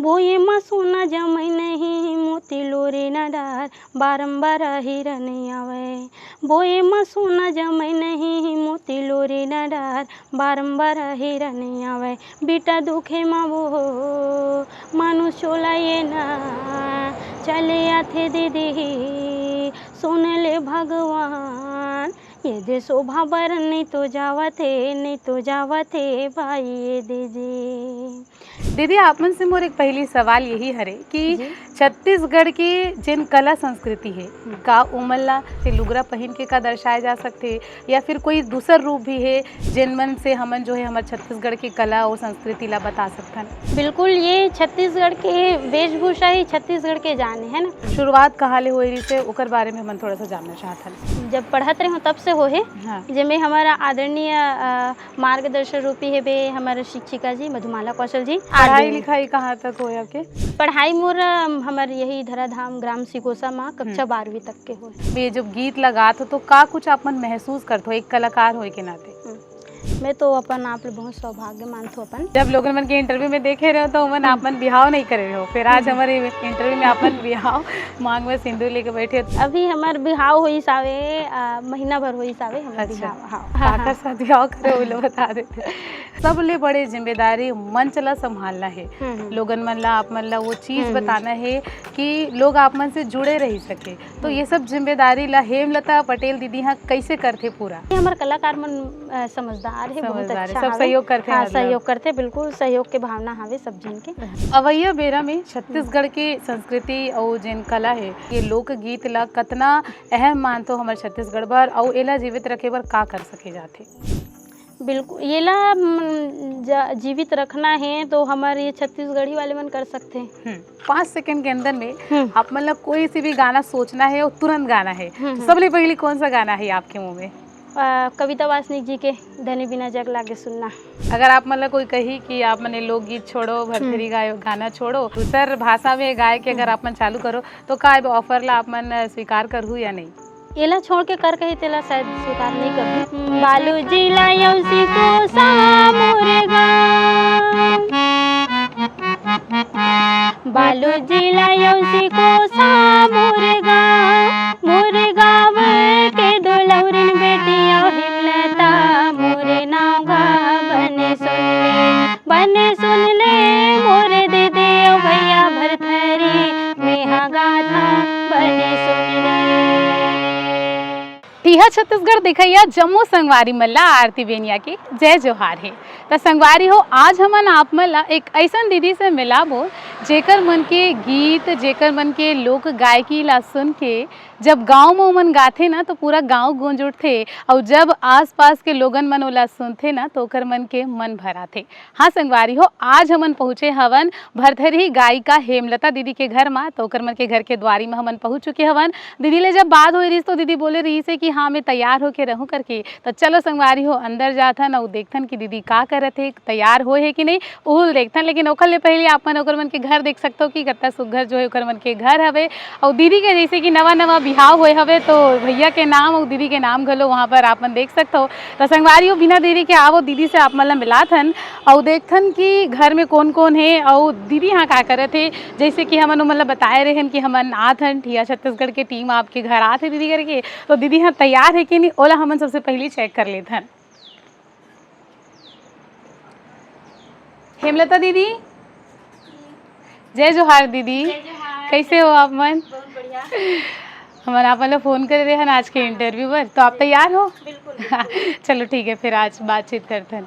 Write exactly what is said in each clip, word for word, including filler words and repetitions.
बोए म सोना जमई नहीं, मोती लोरे न डार, बारंबार हिरन आवय। बोए म सोना जमई नहीं, मोती लोरे न डार, बारंबार हिरन आवय। बेटा दुखे म वो मानुष चोला ये ना चले आथे दीदी, सुन ले भगवान, ये दे शोभा बर नहीं तो जावत हे, नहीं तो जावत हे भाई ये दीदी। दीदी, आप मन से मोर एक पहली सवाल यही हरे कि जी। छत्तीसगढ़ के जेन कला संस्कृति हे, हम्म। का ओमन ला से लुगरा पहिन के का दर्शाए जा सकथे, या फिर कोई दूसर रूप भी हे, जेन मन से हमन जो है हमर छत्तीसगढ़ के कला और संस्कृति ला बता सकथन? बिल्कुल, ये छत्तीसगढ़ के वेशभूषा ही छत्तीसगढ़ के जान है ना। शुरुआत कहाँ ले होए रहिसे, ओकर बारे में हमन थोड़ा सा जानना चाहथन। जब पढ़त रहे हूँ तब से हो है, हाँ। जेमे हमारा आदरणीय, अ, मार्गदर्शन रूपी हेबे हमर शिक्षिका जी मधुमाला कौशल जी। पढ़ाई आदि। लिखाई कहाँ तक होय आपके? पढ़ाई मोर, अम, हमर यही धराधाम ग्राम सिकोसा म कक्षा हम्म। बारहवीं तक के होय। ये जब गीत लगात हो तो का कुछ आप मन महसूस करत हो एक कलाकार होय के नाते? हम्म। मैं तो अपन आप ले बहुत सौभाग्य मानथो अपन। जब लोगन मन के इंटरव्यू में देखे रहे हो तो ओमन हम्म। आप मन बिहाव नहीं करे रहे हो, फिर आज हम्म। हमारे इंटरव्यू में आप मन बिहाव मांग में सिंदूर लेके बैठे हो। अभी हमार बिहाव होइस आवे, अ, महीना भर होइस आवे हमार अच्छा। बिहाव। हाँ, हाँ, काकर हाँ। साथ बिहाव करे वो लोग बता देते। सबले बड़े जिम्मेदारी मंच ला संभालना है। हम्म, हम्म। लोगन मन ला, आप मन ला वो चीज हम्म, हम्म। बताना है कि लोग आप मन से जुड़े रह सके। तो हम्म। ये सब जिम्मेदारी ला हेमलता पटेल दीदी हाँ कैसे करथे पूरा? ये हमर कलाकार मन, अ, समझदार है, बहुत समझदार है, अच्छा सब हवे। सहयोग करथे हाँ, मतलब। सहयोग करथे, बिल्कुल सहयोग के भावना हवे सब झन के। अवैया बेरा में छत्तीसगढ़ के संस्कृति अउ जेन कला है, ये लोकगीत ला कतना अहम मानथो हमर छत्तीसगढ़ बर, अउ एला जीवित रखे बर का कर सके जाथे? बिल्कुल, येला, म, ज-, जीवित रखना है तो हमर ये छत्तीसगढ़ी वाले मन कर सकथे। हम्म, पाँच सेकंड के अंदर में हम्म। आप मन ला कोई से भी गाना सोचना है और तुरंत गाना है, हम्म, तो हम्म। सबले पहली कौन सा गाना है आपके मुंह में? अ, कविता वासनिक जी के धनी बिना जग लागे सुन्ना। अगर आप मन ला कोई कही कि आप मन ये लोकगीत छोड़ो, भरथरी हम्म। गायो, गाना छोड़ो, दूसर भाषा में गाय के अगर हम्म। आप मन चालू करो, तो का ए ऑफर ला आप मन स्वीकार करहू या नहीं? एला छोड़ के कर कही तेला शायद स्वीकार नहीं करहू। बालू जिला यौसी कोसा मोरे गाँव। बालू जिला यौसी कोसा मोरे गाँव। मोरे गाँव के दो लौरिन बेटिया हिमलता मोरे नाव गा बने सुन ले। बने सुन ले मोर दीदी अउ भैया भरथरी, मेहा गाथा बने सुन ले। ठिहा छत्तीसगढ़ देखइया जम्मो संगवारी मन ला आरती बेनिया के जय जोहार हे। त संगवारी हो, आज हमन आप मन ला एक अइसन दीदी से मिलाबो, जेकर मन के गीत, जेकर मन के लोक गायकी ला सुन के जब गाँव म ओमन गाथे ना, तो पूरा गाँव गूंज उठथे, अउ जब आसपास के लोगन मन ओला सुनथे ना, तो ओकर मन के मन भर आथे। हाँ संगवारी हो, आज हमन पहुँचे हवन भरथरी गायिका हेमलता दीदी के घर मा, तो ओकर मन के घर के द्वारी म हमन पहुँच चुके हवन। दीदी ले जब बात होए रहिस, तो दीदी बोले रहिस हे कि हाँ, मैं तैयार होके रहूँ करके। तो चलो संगवारी हो, अंदर जाथन अउ देखथन कि दीदी का करत हे, तैयार होए हे कि नहीं। उहुल देखथन, लेकिन ओखर ले पहिली आप मन ओकर मन के घर देख सकथव कि कतका सुग्घर जो हे ओकर मन के घर हवे। अउ दीदी के जइसे कि नवा-नवा बिहाव होए हवे, तो भैया के नाम अउ दीदी के नाम घलो वहाँ पर आप मन देख सकथव। त संगवारी हो, बिना देरी के आवो दीदी से आप मन ला मिलात हन अउ देखथन कि घर में कोन-कोन हे अउ दीदी यहाँ का करत हे। जइसे कि हमन ओमन ला बताए रहेन कि हमन आत हन, ठिया छत्तीसगढ़ के टीम आपके घर आत हे दीदी करके, तो दीदी यहाँ तैयार हे कि नहीं, ओला हमन सबसे पहिली चेक कर लेथन। हेमलता दीदी, जय जोहार दीदी। जय जोहार। कैसे हो आप मन? बहुत बढ़िया। हमन आप मन ला फोन करे रहे हन आज के इंटरव्यू बर, तो आप तैयार हो? बिल्कुल, बिल्कुल। चलो ठीक है, फिर आज बातचीत करथन।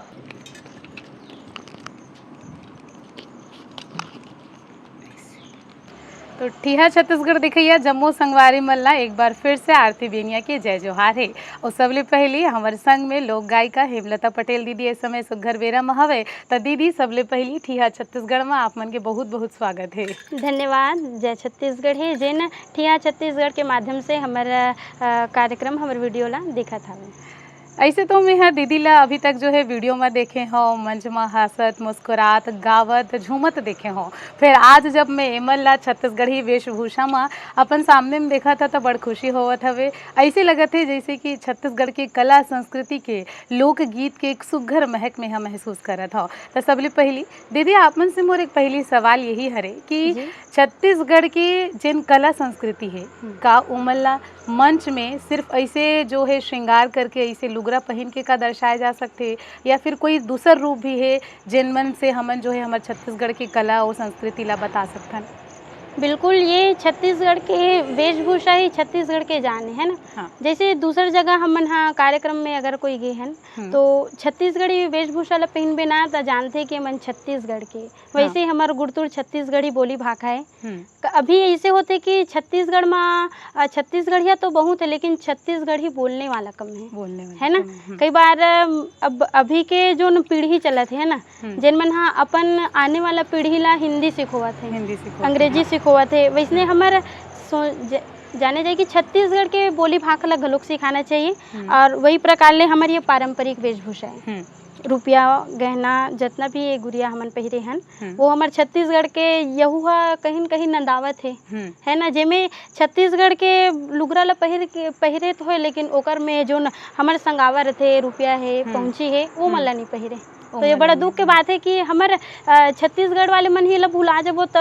तो ठिहा छत्तीसगढ़ देखइया जम्मो संगवारी मन ला एक बार फिर से आरती बेनिया के जय जोहार हे। अउ सबले पहिली हमर संग में लोक गायिका हेमलता पटेल दीदी ए समय सुग्घर बेरा म हवय। त दीदी, सबले पहिली ठिहा छत्तीसगढ़ म आप मन के बहुत-बहुत स्वागत हे। धन्यवाद। जय छत्तीसगढ़ हे, जेन ठिहा छत्तीसगढ़ के माध्यम से हमर, अ, कार्यक्रम, हमर वीडियो ला देखत हवे। ऐसे तो मैं ह दीदी ला अभी तक जो है वीडियो में देखे हो, मंच में हंसत, मुस्कुरात, गावत, झूमत देखे हो। फिर आज जब मैं एमन ला छत्तीसगढ़ी वेशभूषा में अपन सामने में देखा था तो बड़ खुशी होवत हवे। ऐसे लगत है जैसे कि छत्तीसगढ़ के कला संस्कृति के, लोकगीत के एक सुघर महक में हम महसूस करत हो। तो सबले पहली दीदी, आप मन से मोर एक पहली सवाल यही हरे कि जी। छत्तीसगढ़ के जिन कला संस्कृति है, हम्म। का उमन ला मंच में सिर्फ ऐसे जो है श्रृंगार करके ऐसे लुगरा पहन के का दर्शाया जा सकते, या फिर कोई दूसर रूप भी है जिन मन से हमन जो है हमर छत्तीसगढ़ के कला और संस्कृति ला बता सकथन? बिल्कुल, ये छत्तीसगढ़ के वेशभूषा ही छत्तीसगढ़ के जान है ना। हाँ। जैसे दूसर जगह हमन हा कार्यक्रम में अगर कोई गे हन, हम्म। तो छत्तीसगढ़ी वेशभूषा ला पहनबे ना, त जानथे कि हमन छत्तीसगढ़ के। हाँ। वैसे ही हमर गुरतुर छत्तीसगढ़ी बोली भाखा है। हम्म। क-, अभी ऐसे होथे कि छत्तीसगढ़ मा, अ, छत्तीसगढ़िया तो बहुत है, लेकिन छत्तीसगढ़ी बोलने वाला कम है। बोलने वाला है ना? कम है, हम्म। कई बार, अम, अब अभी के जोन पीढ़ी चलत है ना, हम्म। जेन मन हा अपन आने वाला पीढ़ी ला हिंदी सिखोवत है, हिंदी सिखोवत है, अंग्रेजी हाँ। सिखोवत है, वैसने हम्म। हमर सो-, ज-, जाने जाए कि छत्तीसगढ़ के बोली भाखा ला घलोक सिखाना चाहिए। हम्म। और वही प्रकार ले हमर ये पारंपरिक वेशभूषा है। हम्म। रुपया, गहना, जितना भी ये गुरिया हमन पहिरे हन, हम्म। वो हमर छत्तीसगढ़ के यहू हा कहीं न कहीं नंदावत है, हम्म। है ना? जेमे छत्तीसगढ़ के लुगरा ला पहिर के, पहिरे तो होय, लेकिन ओकर में जोन हमर संगावर थे, रुपया है, हम्म। पहुंची है, वो मन हम्म। ला नहीं पहिरे। ओ तो ये मन बड़ा ला दुख के नहीं बात है कि हमर, अ, छत्तीसगढ़ वाले मन ही ला भुला जबो, त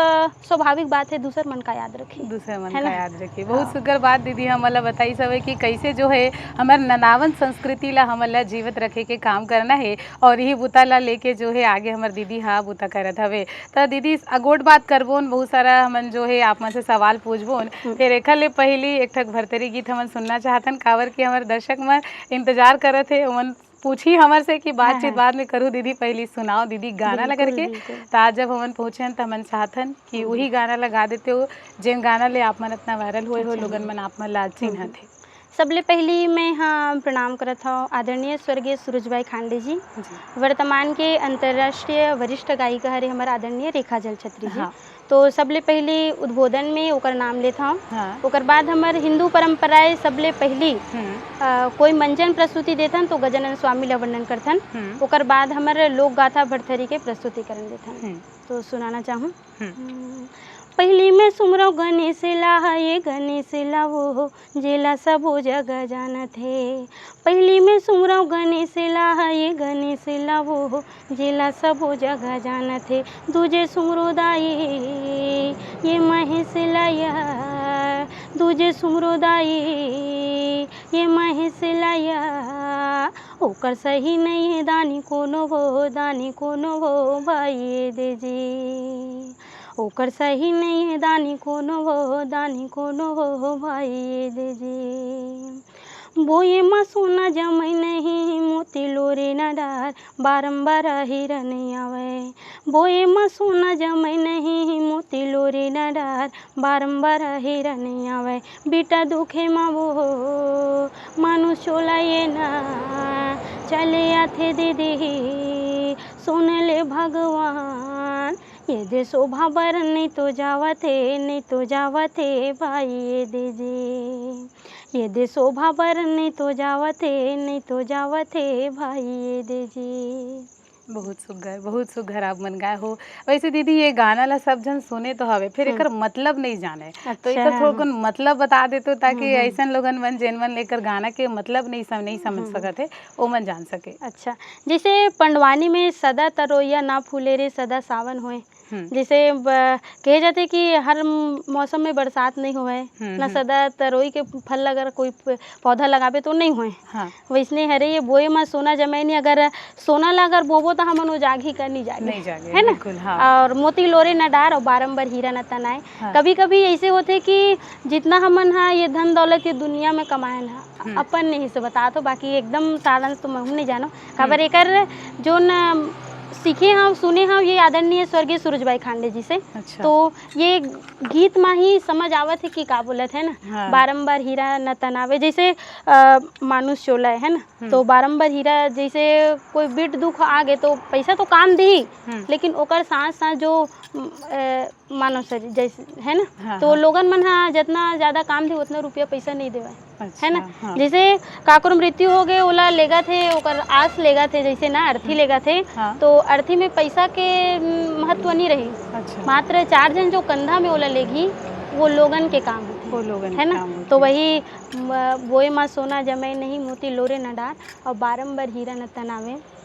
स्वाभाविक बात है, दूसर मन का याद रखी, दूसर मन है का ना? याद रखी। बहुत हाँ। सुघर बात दीदी हमन ला बताई सवे कि कैसे जो है हमर ननावन संस्कृति ला हमन ला जीवित रखे के काम करना है, और यही बुता ला लेके जो है आगे हमर दीदी हा बुता करत हवे। त दीदी, अगोट बात करबोन, बहुत सारा हमन जो है आप मन से सवाल पूछबोन, हम्म। फिर एखर ले पहली एक ठक भरतरी गीत हमन सुनना चाहतन, काबर कि हमर दर्शक मन इंतजार करत हे, ओमन पूछी हमर से कि हाँ, बातचीत हाँ। बाद में करू दीदी, पहली सुनाओ दीदी गाना ला बिल्कुल, करके। बिल्कुल। त आज जब हमन पहुँचे हन त हमन चाहथन कि हम्म। वही गाना ला गा देते हो, जेन गाना ले आप मन इतना वायरल हुए हो, अच्छा। लोगन मन आप मन ला हम्म। चिन्हत हे। सबले पहली मैं हाँ प्रणाम करत हव आदरणीय स्वर्गीय सूरजबाई खांडे जी, जी। वर्तमान के अंतर्राष्ट्रीय वरिष्ठ गायिका हरे हमर आदरणीय रेखा जल छत्री जी। हाँ। तो सबले पहली उद्बोधन में ओकर नाम लेत हव। हाँ। ओकर बाद हमर हिंदू परंपराएं सबले पहली, हम्म। अ, कोई मंजन प्रस्तुति देथन तो गजानन स्वामी ला वंदन करथन। हम्म। ओकर बाद हमर लोक गाथा भरथरी के प्रस्तुतिकरण देथन। हम्म। तो सुनाना चाहूँ। हम्म। हम्म। पहली में सुमरव गणेश ला, ये गणेश ला वो, जेला सबो जगह जानत हे। पहली में सुमरव गणेश ला, ये गणेश ला वो, जेला सबो जगह जानत हे। दूजे सुमरो दाई, ये महेश ला या, दूजे सुमरो दाई, ये महेश ला या। ओकर सही नहीं है दानी कोनो वो, दानी कोनो वो भाई दे जी। ओकर सही नहीं है दानी कोनो वो, दानी कोनो वो भाई दे जी। बोए मा सोना जमई नहीं, मोती लोरे न डार, बारंबार हीरा नहीं आवे। बोए मा सोना जमई नहीं, मोती लोरे न डार, बारंबार हीरा नहीं आवे। बेटा दुखे मा वो, मानुष चोला ये ना, चले आथे दीदी, सुन ले भगवान। ये दे शोभा बर नहीं तो जावत हे, नहीं तो जावत हे भाई ये दे जी। ये दे शोभा बर नहीं तो जावत हे, नहीं तो जावत हे भाई ये दे जी। बहुत सुघर, बहुत सुघर आप मन गाए हो। वैसे दीदी, ये गाना ला सब झन सुने तो हवे, फिर हम्म। एकर मतलब नहीं जाने, तो एकर अच्छा। थोड़कन मतलब बता देतो, ताकि हम्म, हम्म। ऐसन लोगन मन, जेन मन एकर गाना के मतलब नहीं सम-, नहीं समझ हम्म, हम्म। सकत हे, ओ मन जान सके। अच्छा, जैसे पंडवानी में सदा तरोइया ना फूले रे, सदा सावन होए। हम्म। जैसे ब-, कहे जाथे कि हर म-, मौसम में बरसात नहीं होए, हम्म, ना हम्म। सदा तरोई के फल अगर कोई प-, पौधा लगाबे तो नहीं होए। हाँ। वैसने हरे ये बोए मा सोना जमई नहीं, अगर सोना ला अगर बोबो तो हमन वो जागही का नहीं जागे, नहीं जागे, है ना? बिल्कुल, हाँ। और मोती लोरे न डार और बारंबार हीरा न तनाए। हाँ। कभी-कभी ऐसे होथे कि जितना हमन हा ये धन दौलत ये दुनिया में कमाएन हा, हम्म। अपन नहीं से बता तो, बाकी एकदम सारांश तो मैं नहीं जानो। काबर हम्म। एकर जोन सीखे हव, सुने हव, ये आदरणीय स्वर्गीय सूरजबाई खांडे जी से। अच्छा। तो ये गीत मा ही समझ आवत हे कि का बोलत हे ना, हाँ। बारंबार हीरा न तनावे, जैसे, अ, मानुष चोला है ना, हम्म। तो बारंबार हीरा, जैसे कोई बिट दुख आ गे तो पैसा तो काम दिही, हम्म। लेकिन ओकर साथ साथ जो अ, मानव शरीर जैसे, है ना? हाँ, तो हाँ। लोगन मन ह जितना ज्यादा काम दे, उतना रुपया पैसा नहीं देवय, अच्छा, है ना? हाँ। जैसे काकरो मृत्यु हो गए, ओला लेगत हे, ओकर आस लेगत हे, जैसे ना अर्थी हम्म। लेगत हे, हाँ। तो अर्थी में पैसा के, उम, महत्व नहीं रही। अच्छा। मात्र चार झन जो कंधा में ओला लेगही, वो लोगन के काम होथे, वो लोगन है के ना? काम तो होथे। वही, म-, बोए मा सोना जमे नहीं, मोती लोरे न डार, और बारंबार हीरा न तनावे।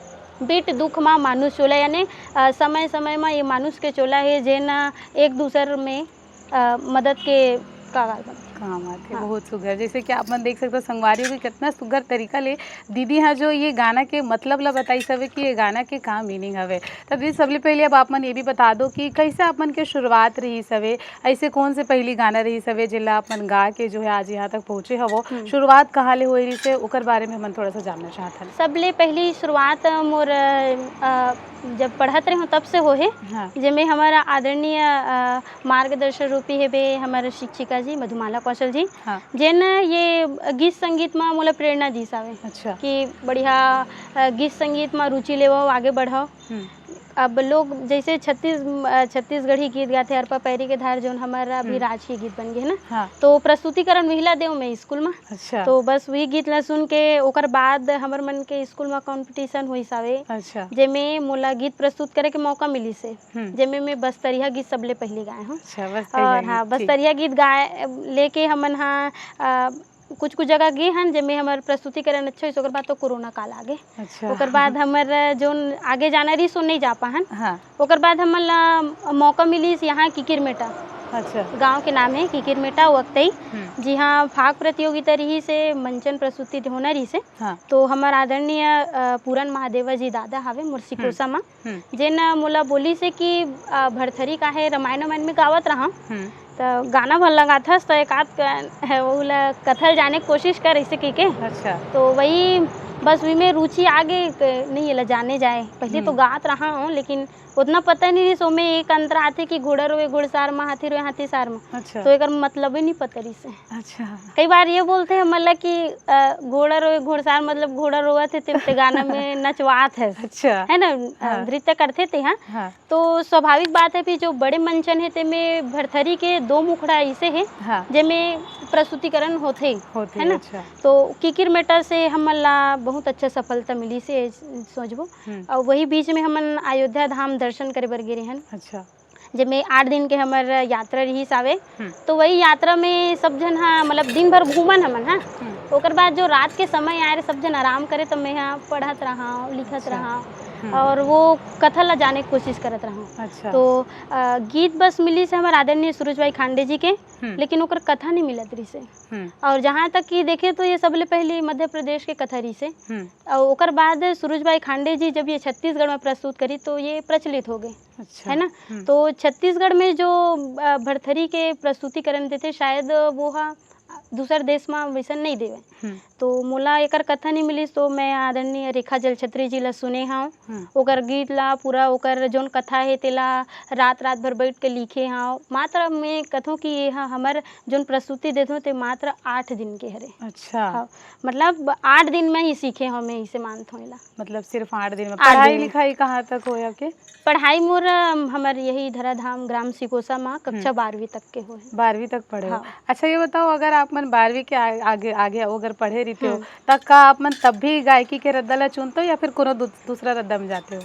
बिट दुख मा मानुष चोला, यानी, अ, समय-समय मा ये मानुष के चोला हे, जेन, अ, एक दूसर में, अ, मदद के कागार बनथे। काम आथे, हाँ। बहुत सुघर। जैसे कि आप मन देख सकते हो संगवारी हो कि कितना सुघर तरीका ले दीदी हा जो ये गाना के मतलब ला बताइस हवे कि ये गाना के का meaning हवे। तब दीदी, सबले पहले अब आप मन ये भी बता दो कि कैसे आप मन के शुरुआत रहिस हवे, ऐसे कौन से पहली गाना रहिस हवे, जेला आप मन गा के जो है आज यहाँ तक पहुँचे हवो? हम्म। शुरुआत कहाँ ले होए रहिस हे, ओकर बारे में हमन थोड़ा सा जानना चाहत हन। सबले पहली शुरुआत मोर, अ, जब पढ़त रहे हूँ तब से होहे, हाँ। जेमे हमर आदरणीय, अ, मार्गदर्शन रूपी हेबे हमर शिक्षिका जी मधुमाला कौशल जी, हाँ। जेन ये गीत संगीत मा मोला प्रेरणा दिस आवे अच्छा। कि बढ़िया, अ, गीत संगीत मा रुचि लेवव, आगे बढ़व। हम्म। अब लोग जैसे छत्तीस-, अ, छत्तीसगढ़ी गीत गाथे, अरपा पैरी के धार, जोन हमारा अभी हम्म। राजकीय गीत बन गए है ना, हाँ। तो प्रस्तुतिकरण महिला देव में स्कूल में। अच्छा। तो बस वही गीत ला सुन के ओकर बाद हमर मन के स्कूल में कंपटीशन होइस आवे, अच्छा। जेमे मोला गीत प्रस्तुत करे के मौका मिलिस हे, हम्म। जेमे मैं बस्तरिया गीत सबले पहले गाए हूँ। अच्छा, बस्तरिया और गीत, हाँ, ठीक। बस्तरिया गीत गाए लेके हमन हा, अ, कुछ-कुछ जगह गे हन, जेमे हमर प्रस्तुतिकरण अच्छा होइस, ओकर बाद तो कोरोना काल आ गे। अच्छा। ओकर बाद हमर जोन आगे जाना रहिस, ओ नइ जा पाहन। हाँ। ओकर बाद हमन ला मौका मिलिस यहाँ किकिरमेटा। अच्छा। गाँव के नाम हे किकिरमेटा, वक्तई। हम्म। जिहाँ फाग प्रतियोगिता रहिस हे, मंचन प्रस्तुति होना रहिस हे। हाँ। तो हमर आदरणीय, अ, पूरन महादेवा जी दादा हावे मोर हम्म। सिकोसा मा। हम्म। जेन मोला बोलिस हे कि, अ, भरथरी काहे रमायन वमायन में गावत रहा। हम्म। त गाना भर लगाथस, त एक आध क-, है, ओला कथा ल जाने के कोशिश कर, ऐसे कहिके। अच्छा। तो वही, बस वही में रुचि आ गे, क-, नहीं, एला जाने जाए। पहले तो हम्म। गात रहा हूँ, लेकिन उतना पता नहीं रहिस, ओमे एक अंतरा आथे कि घोड़ा रोवे घोड़सार म, हाथी रोवे हाथी सार म। अच्छा। तो एकर मतलब ही नहीं पता रहिस हे। अच्छा। कई बार ये बोलथे हमन ला कि, अ, घोड़ा रोवे घोड़सार, मतलब घोड़ा रोवत हे, तेन ते गाना में नचवात हे। अच्छा। है ना? अ, हाँ। नृत्य करथे ते, हाँ। हाँ। तो स्वाभाविक बात है, फिर जो बड़े मंचन हे, तेमे भरथरी के दो मुखड़ा ऐसे हे, हाँ। जेमे प्रस्तुतिकरण होथे, होथे, है ना? अच्छा। तो किकिरमेटा से हमन ला बहुत अच्छा सफलता मिलिस हे, सोचबो। हम्म। और वही बीच में हमन अयोध्या धाम दर्शन करे बर गे रेहन। अच्छा। जेमे आठ दिन के हमर यात्रा रिहिस आवे। हम्म। तो वही यात्रा में सब झन हा, मतलब, दिन भर घूमन हमन, हाँ। हम्म। ओकर बाद जो रात के समय आए रहे, सब झन आराम करे, तो मैं हा पढ़त रहा, लिखत अच्छा। रहा हम्म। और वो कथा ला जाने के कोशिश करत रहा। अच्छा। तो, अ, गीत बस मिलिस हे हमर आदरणीय सूरज भाई खांडे जी के, हम्म। लेकिन ओकर कथा नहीं मिलत रहिस हे। हम्म। और जहाँ तक कि देखे तो ये सबले पहली मध्य प्रदेश के कथा रहिस हे। हम्म। और ओकर बाद सूरज भाई खांडे जी जब ये छत्तीसगढ़ में प्रस्तुत करी तो ये प्रचलित हो गए। अच्छा। है ना? हम्म। तो छत्तीसगढ़ में जो, अ, भरथरी के प्रस्तुतिकरण देथे, शायद वो हा दूसर देश में वैसन नहीं देवे। हम्म। तो मोला एकर कथा नहीं मिलिस, तो मैं आदरणीय रेखा जलछत्री जी ला सुने हव। हम्म। ओकर गीत ला, पूरा ओकर जोन कथा हे, तेला रात, रात भर बैठ के लिखे हव। मात्र मैं कथों कि ये हा हमर जोन प्रस्तुति देथों, ते मात्र आठ दिन के हरे। अच्छा। हाँ, मतलब आठ दिन में ही सीखे हव, मैं इसे मानथों एला। मतलब सिर्फ आठ दिन में। आठ पढ़ाई दिन में। लिखाई कहाँ तक होय आपके? पढ़ाई मोर, अम, हमर यही धराधाम ग्राम सिकोसा मा कक्षा हम्म। बारहवीं तक के होय। बारहवीं तक पढ़े हो। हाँ। अच्छा, ये बताओ, अगर आप मन बारहवीं के आ-, आगे, आगे अगर पढ़े रहिते हो, हम्म। त का आप मन तब भी गायकी के रद्दा ला चुनते हो या फिर कोनो दू-, दूसरा रद्दा में जाते हो?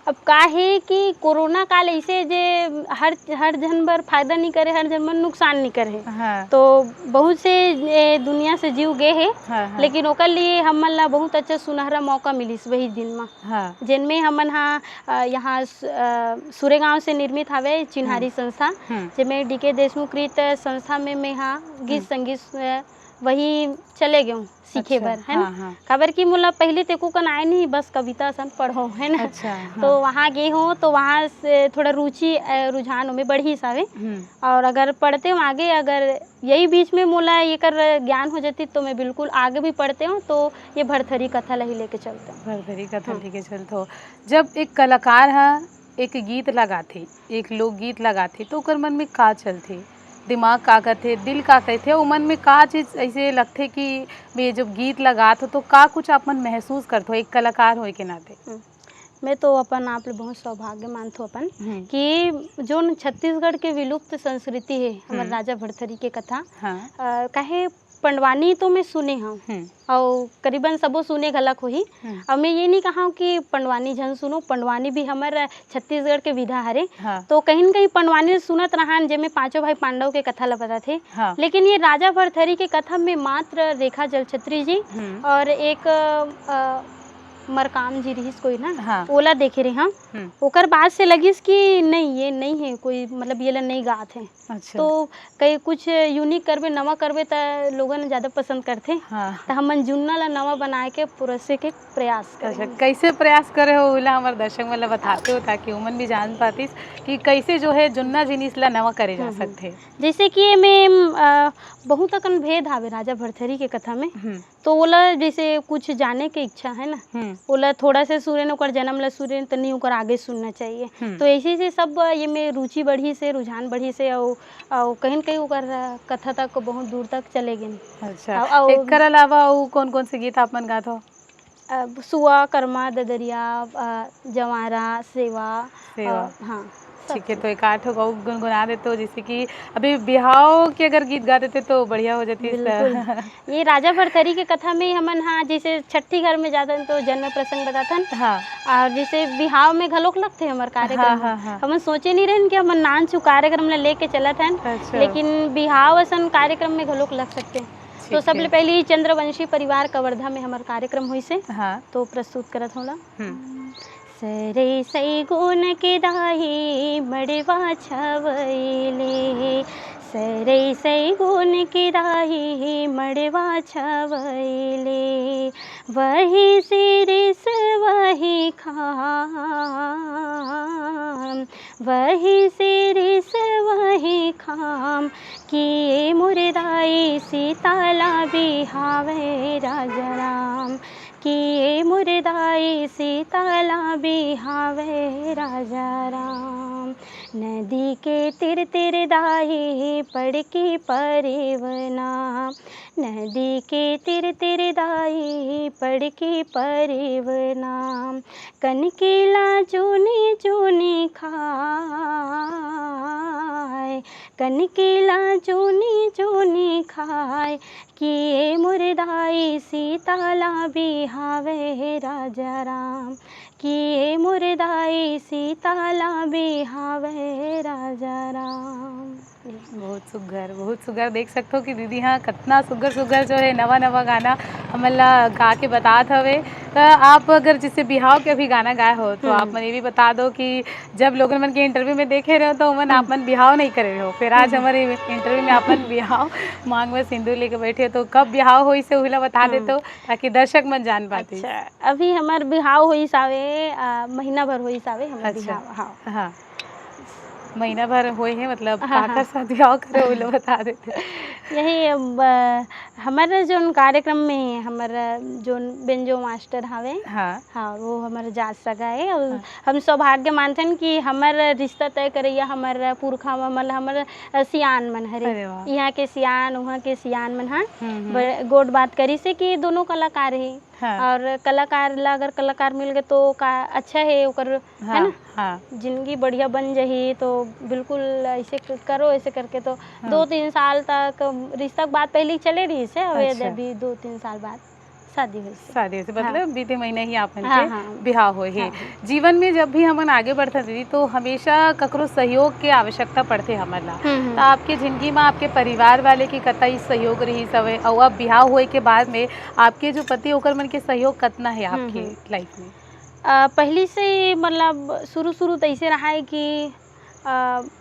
अब का हे कि कोरोना काल ऐसे जे हर, हर झन बर फायदा नहीं करे, हर झन बर नुकसान नहीं करे। हाँ। तो बहुत से ए दुनिया से जीव गे हे, हाँ, हाँ। लेकिन ओकर लिए हमन ला बहुत अच्छा सुनहरा मौका मिलिस वही दिन मा। हाँ। जेन में हमन हा, अ, यहाँ स-, अ, सुरेगांव से निर्मित हावे चिन्हारी हम्म। संस्था, हम्म। जेमे डी के देशमुख कृत संस्था में मैं हा गीत हम्म। संगीत, अ, वही चले गेहूँ सीखे अच्छा, बर, है ना? हाँ, हाँ। काबर कि मोला पहली ते कुकन आए नहीं, बस कविता असन पढ़ो, है ना? अच्छा, हाँ। तो वहाँ गे हूँ, तो वहाँ से थोड़ा रुचि, अ, रुझान ओमे बढ़िस आवे। हम्म। और अगर पढ़ते हूँ आगे, अगर यही बीच में मोला एकर ज्ञान हो जाती, तो मैं बिल्कुल आगे भी पढ़ते हूँ, तो ये भरथरी कथा ला ही लेके चलते हूँ। भरथरी कथा हाँ। लेके चलते हो। जब एक कलाकार हा एक गीत ला गाथे, एक लोकगीत ला गाथे, तो ओकर मन में का चलथे, दिमाग का करथे, दिल का कहथे, अउ मन में का चीज ऐसे लगथे कि मैं जब गीत ला गात हो, तो का कुछ आप मन महसूस करथो एक कलाकार होए के नाते? हम्म। मैं तो अपन आप ले बहुत सौभाग्य मानथों अपन हम्म। कि जोन छत्तीसगढ़ के विलुप्त संस्कृति हे, हमर हम्म। राजा भरथरी के कथा। हाँ। अ, काहे पंडवानी तो मैं सुने हंव, हम्म। अउ करीबन सबो सुने घलक होही। हम्म। अउ मैं ये नहीं कहंव कि पंडवानी झन सुनो, पंडवानी भी हमर छत्तीसगढ़ के विधा हरे। हाँ। तो कहीं न कहीं पंडवानी सुनत रहन, जेमे पांचों भाई पांडव के कथा ल बताथे। हाँ। लेकिन ये राजा भरथरी के कथा में मात्र रेखा जलछत्री जी हम्म। और एक, अ, मरकाम जी रिहिस कोई ना, हाँ। ओला देखे रहे हम। हम्म। ओकर बाद से लगिस कि नहीं, ये नहीं है कोई, मतलब, ये ला नहीं गात है। अच्छा। तो कई कुछ unique करबे, नवा करबे, त लोगन ज्यादा पसंद करथे। हाँ। त हमन जुन्ना ला नवा बनाए के पुरसे के प्रयास अच्छा, करेंगे। कैसे प्रयास करे हो, ओला हमर दर्शक मन ला बताते हो, ताकि ओमन भी जान पातिस कि कैसे जो है जुन्ना जिनिस ला नवा करे जा हम्म, हम्म। सकथे। जैसे कि एमे, अ, बहुत अकन भेद हावे राजा भरथरी के कथा में। हम्म। तो ओला जैसे कुछ जाने के इच्छा है ना, हम्म। ओला थोड़ा से सुरेन, ओकर जन्म ला सुरेन, त नहीं ओकर आगे सुनना चाहिए। हम्म। तो ऐसे से सब ये में रुचि बढ़िस हे, रुझान बढ़िस हे, अउ, अउ कहीं न कहीं ओकर कथा तक बहुत दूर तक चले गेन। अच्छा, अउ, अउ एकर अलावा अउ कौन-कौन से गीत आप मन गात हो? अ, सुआ, करमा, ददरिया, अ, जवारा, सेवा, सेवा। अ, हाँ, सब ठीक है, चीज। तो एक आध ठो अउ गुनगुना देते हो, जैसे कि अभी बिहाव के अगर गीत गा देते तो बढ़िया हो जाती। बिल्कुल। ये राजा भरथरी के कथा में हमन, हाँ, जैसे छठी घर में जाथन तो जन्म प्रसंग बताथन। हाँ। और जैसे बिहाव में घलोक लगथे हमर कार्यक्रम हाँ, में। हाँ, हाँ। हमन सोचे नहीं रहन कि हमन नान छू कार्यक्रम ला लेके चलत हन, अच्छा। लेकिन बिहाव असन कार्यक्रम में घलोक लग सकथे। तो ठीक सबले है। पहली चंद्रवंशी परिवार कवर्धा में हमर कार्यक्रम होइस हे। हाँ। तो प्रस्तुत करत हौं ला। हम्म। सरई सैगुन के दाई मड़वा छवैले, सरई सैगुन के दाई मड़वा छवैले, वही सिरिस वही खाम, वही सिरिस वही खाम, कि ए मोर दाई सीता ला बिहावे राजा राम, कि ए मोर दाई सीता ला बिहावे राजा राम। नदी के तीर तीर दाई पड़की परेवना, नदी के तीर तीर दाई पड़की परेवना, कनकी ला जोनी जोनी खाए, कनकी ला जोनी जोनी खाए, कि ए मोर दाई सीता ला बिहावे राजा राम, कि ए मोर दाई सीता ला बिहावे राजा राम। बहुत सुग्घर, बहुत सुग्घर। देख सकथो कि दीदी हाँ कतना सुग्घर सुग्घर जो है नवा नवा गाना हमन ला गा के बतात हवे। त आप अगर जैसे बिहाव के अभी गाना गाए हो तो हम्म। आप मन ये भी बता दो कि जब लोगन मन के इंटरव्यू में देखे रहो तो ओमन हम्म। आप मन बिहाव नहीं करे रहो, फिर आज हम्म। हमारे इंटरव्यू में आप मन बिहाव मांग में सिंदूर लेके बैठे हो, तो कब बिहाव होइस हे उही ला बता हम्म। देते हो ताकि दर्शक मन जान पाते। अच्छा, अभी हमार बिहाव होइस आवे, अ, महीना भर होइस आवे हमार अच्छा। बिहाव। हाँ। हाँ। महीना भर होए हे, मतलब हाँ, काकर हाँ। शादी अउ करे, ओला बता देते। यही अब, अ, हमर जोन कार्यक्रम में हमर जोन बेंजो मास्टर हवे, हाँ। हाँ, वो हमर जात सगा हे अउ हाँ। हम सौभाग्य मानथन कि हमर रिश्ता तय करइया हमर पुरखा, हमर, हमर, अ, सियान मन हरे। अरे वाह। इहाँ के सियान, उहाँ के सियान मन ह हम्म, हम्म। बड़ गोठ बात करिस हे कि दोनों कलाकार हे। हाँ। और कलाकार ला अगर कलाकार मिल गए तो का अच्छा है ओकर, है हाँ, ना? हाँ। जिंदगी बढ़िया बन जाही तो बिल्कुल ऐसे क-, करो, ऐसे करके तो हाँ। दो तीन साल तक रिश्ता के बात पहले ही चले रहिस हे, अउ ये अच्छा। अभी दो तीन साल बाद शादी होइस हे। शादी होइस हे, हाँ। मतलब बीते महीना ही आप मन हाँ, के हाँ। बिहाव होए हे। हाँ, हाँ। जीवन में जब भी हमन आगे बढ़थन दीदी, तो हमेशा ककरो सहयोग के आवश्यकता पड़थे हमन ला। हम्म, हम्म। त आपके जिंदगी में आपके परिवार वाले के कतई सहयोग रहिस हवे, अउ अब बिहाव होए के बाद में आपके जो पति ओकर मन के सहयोग कतना हे हम्म, आपके हम्म। लाइफ में? अ, पहली से ही मतलब शुरू-शुरू त ऐसे रहा है कि, अ,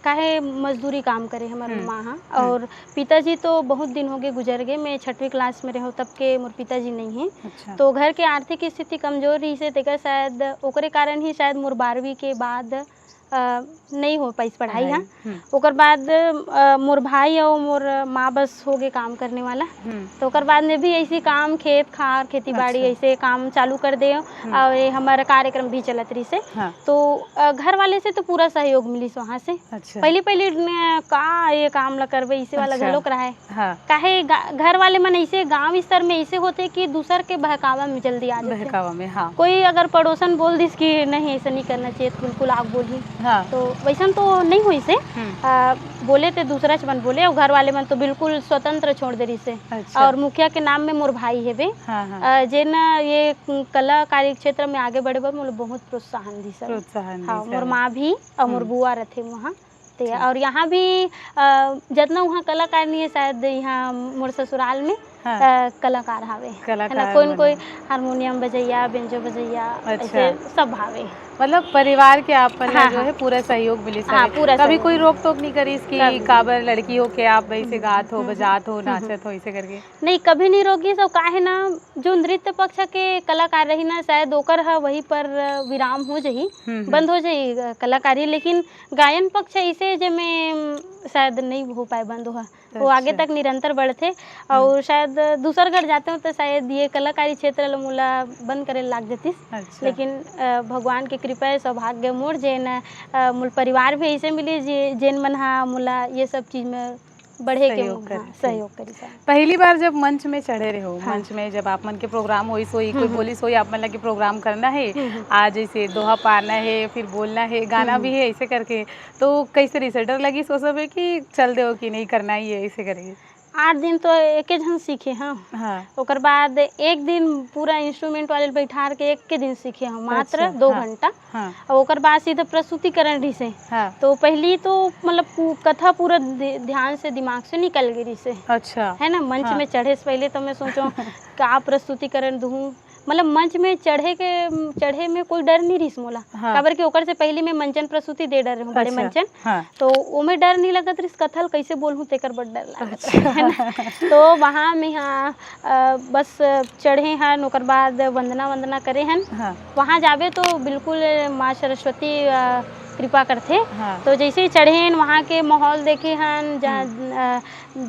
काहे मजदूरी काम करे हमर हम्म, माँ ह, हम्म। और पिताजी तो बहुत दिन हो गए गुजर गए, मैं छठवीं क्लास में रहूँ तब के मोर पिताजी नहीं है। अच्छा। तो घर के आर्थिक स्थिति कमजोर रही से तेकर शायद ओकरे कारण ही शायद मोर बारहवीं के बाद अ, नहीं हो पाइस पढ़ाई, पढ़ाई, हाँ। हम्म। ओकर बाद, अ, मोर भाई अउ मोर माँ बस हो गए काम करने वाला। हम्म। तो ओकर बाद में भी ऐसे काम, खेत खार, खेती बाड़ी, अच्छा। ऐसे काम चालू कर दे। हम्म। और ये हमारा कार्यक्रम भी चलत रहिसे। हाँ। तो, अ, घर वाले से तो पूरा सहयोग मिलिस वहाँ से। अच्छा। पहली, पहली न, का ये काम ला करबे, इसे वाला अच्छा। घलोक रहे। हाँ। काहे गा-, घर वाले मन ऐसे गांव स्तर में ऐसे होते कि दूसर के बहकावा में जल्दी आ जाते। बहकावा में, हाँ। कोई अगर पड़ोसन बोल दिस कि नहीं, ऐसा नहीं करना चाहिए, तो बिल्कुल आग बोलही। हाँ। तो वैसन तो नहीं होइसे। हम्म। आ, बोले ते दूसरा च मन बोले, और घर वाले मन तो बिल्कुल स्वतंत्र छोड़ दे रहिसे। अच्छा। और मुखिया के नाम में मोर भाई हेबे। हाँ, हाँ। आ, जेन ये कलाकारी क्षेत्र में आगे बढ़े बर मोला बहुत प्रोत्साहन दिस। प्रोत्साहन हाँ, दिस मोर है। माँ भी और मोर हम्म। बुआ रथे वहाँ। ते अच्छा। और यहाँ भी, अ, जतना वहाँ कलाकार नहीं है, शायद यहाँ मोर ससुराल में, हाँ। अ, कलाकार हावे। है ना? कलाकार कोई न मन कोई है। हारमोनियम बजैया, बेंजो बजैया, अच्छा। ऐसे सब हावे। मतलब परिवार के आप मन ला हाँ, जो हाँ। है पूरा सहयोग मिलिस हाँ, हवे। पूरा कभी सहयोग। कोई रोक टोक नहीं करिस कि कभी नहीं। काबर लड़की हो के आप ऐसे हम्म, गात हो, हम्म, बजात हो, हम्म, हम्म। नाचत हो, ऐसे करके? नहीं, कभी नहीं रोकिस। और काहे ना, जो नृत्य पक्ष के कलाकार रही ना, शायद ओकर ह वहीं पर विराम हो जाही, हम्म, हम्म। बंद हो जाही, अ, कलाकारी, लेकिन गायन पक्ष ऐसे जेमे, उम, शायद नहीं हो पाए बंद ओहा। वो आगे अच्छा। तक निरंतर बढ़थे, हम्म। और शायद दूसर घर जाते हो तो शायद ये कलाकारी क्षेत्र ल मोला बंद करे लाग जतिस। अच्छा। लेकिन, अ, भगवान के कृपा है, सौभाग्य मोर जेन, अ, मोर परिवार भी ऐसे मिले जे, जेन मन हा मोला ये सब चीज में बढ़े के सहयोग मौका, हाँ, करथे। सहयोग करिस। पहली बार जब मंच में चढ़े रहे हो, हाँ। मंच में जब आप मन के प्रोग्राम होइस होही, कोई हम्म, हम्म। बोलिस होही आप मन ला कि प्रोग्राम करना है, हम्म, हम्म। आज ऐसे दोहा पाना है, फिर बोलना है, गाना हम्म, भी हम्म। है, ऐसे करके, तो कैसे रहिस? डर लगिस ओ समय कि चल देव कि नहीं करना ही है, ऐसे करके? आठ दिन तो एके झन सीखे हंव। हाँ। ओकर बाद एक दिन पूरा instrument वाले ल बैठार के एके दिन सीखे हंव, मात्र अच्छा, दो हाँ, घंटा। हाँ। अउ ओकर बाद सीधा प्रस्तुतिकरण रहिसे। हाँ। तो पहली तो मतलब पू-, कथा पूरा दि-, ध्यान से दिमाग से निकल गे रहिसे। अच्छा। है ना, मंच हाँ। में चढ़े से पहले तो मैं सोचो का प्रस्तुतिकरण दूँ, मतलब मंच में चढ़े के, चढ़े में कोई डर नहीं रहिस मोला। हाँ। काबर कि ओकर से पहली मैं मंचन प्रस्तुति दे डर रहूँ, बड़े अच्छा, मंचन। हाँ। तो ओमे डर नहीं लगत रहिस, कथा ल कैसे बोलहूँ तेकर बड़ डर लागत अच्छा। रहे, है ना? तो वहाँ में हाँ, अ, बस चढ़े हन, ओकर बाद वंदना, वंदना करे हन। हाँ। वहाँ जाबे तो बिल्कुल माँ सरस्वती, अ, कृपा करथे। हाँ। तो जैसे ही चढ़े हन, वहाँ के माहौल देखे हन, जा-, हम्म। अ,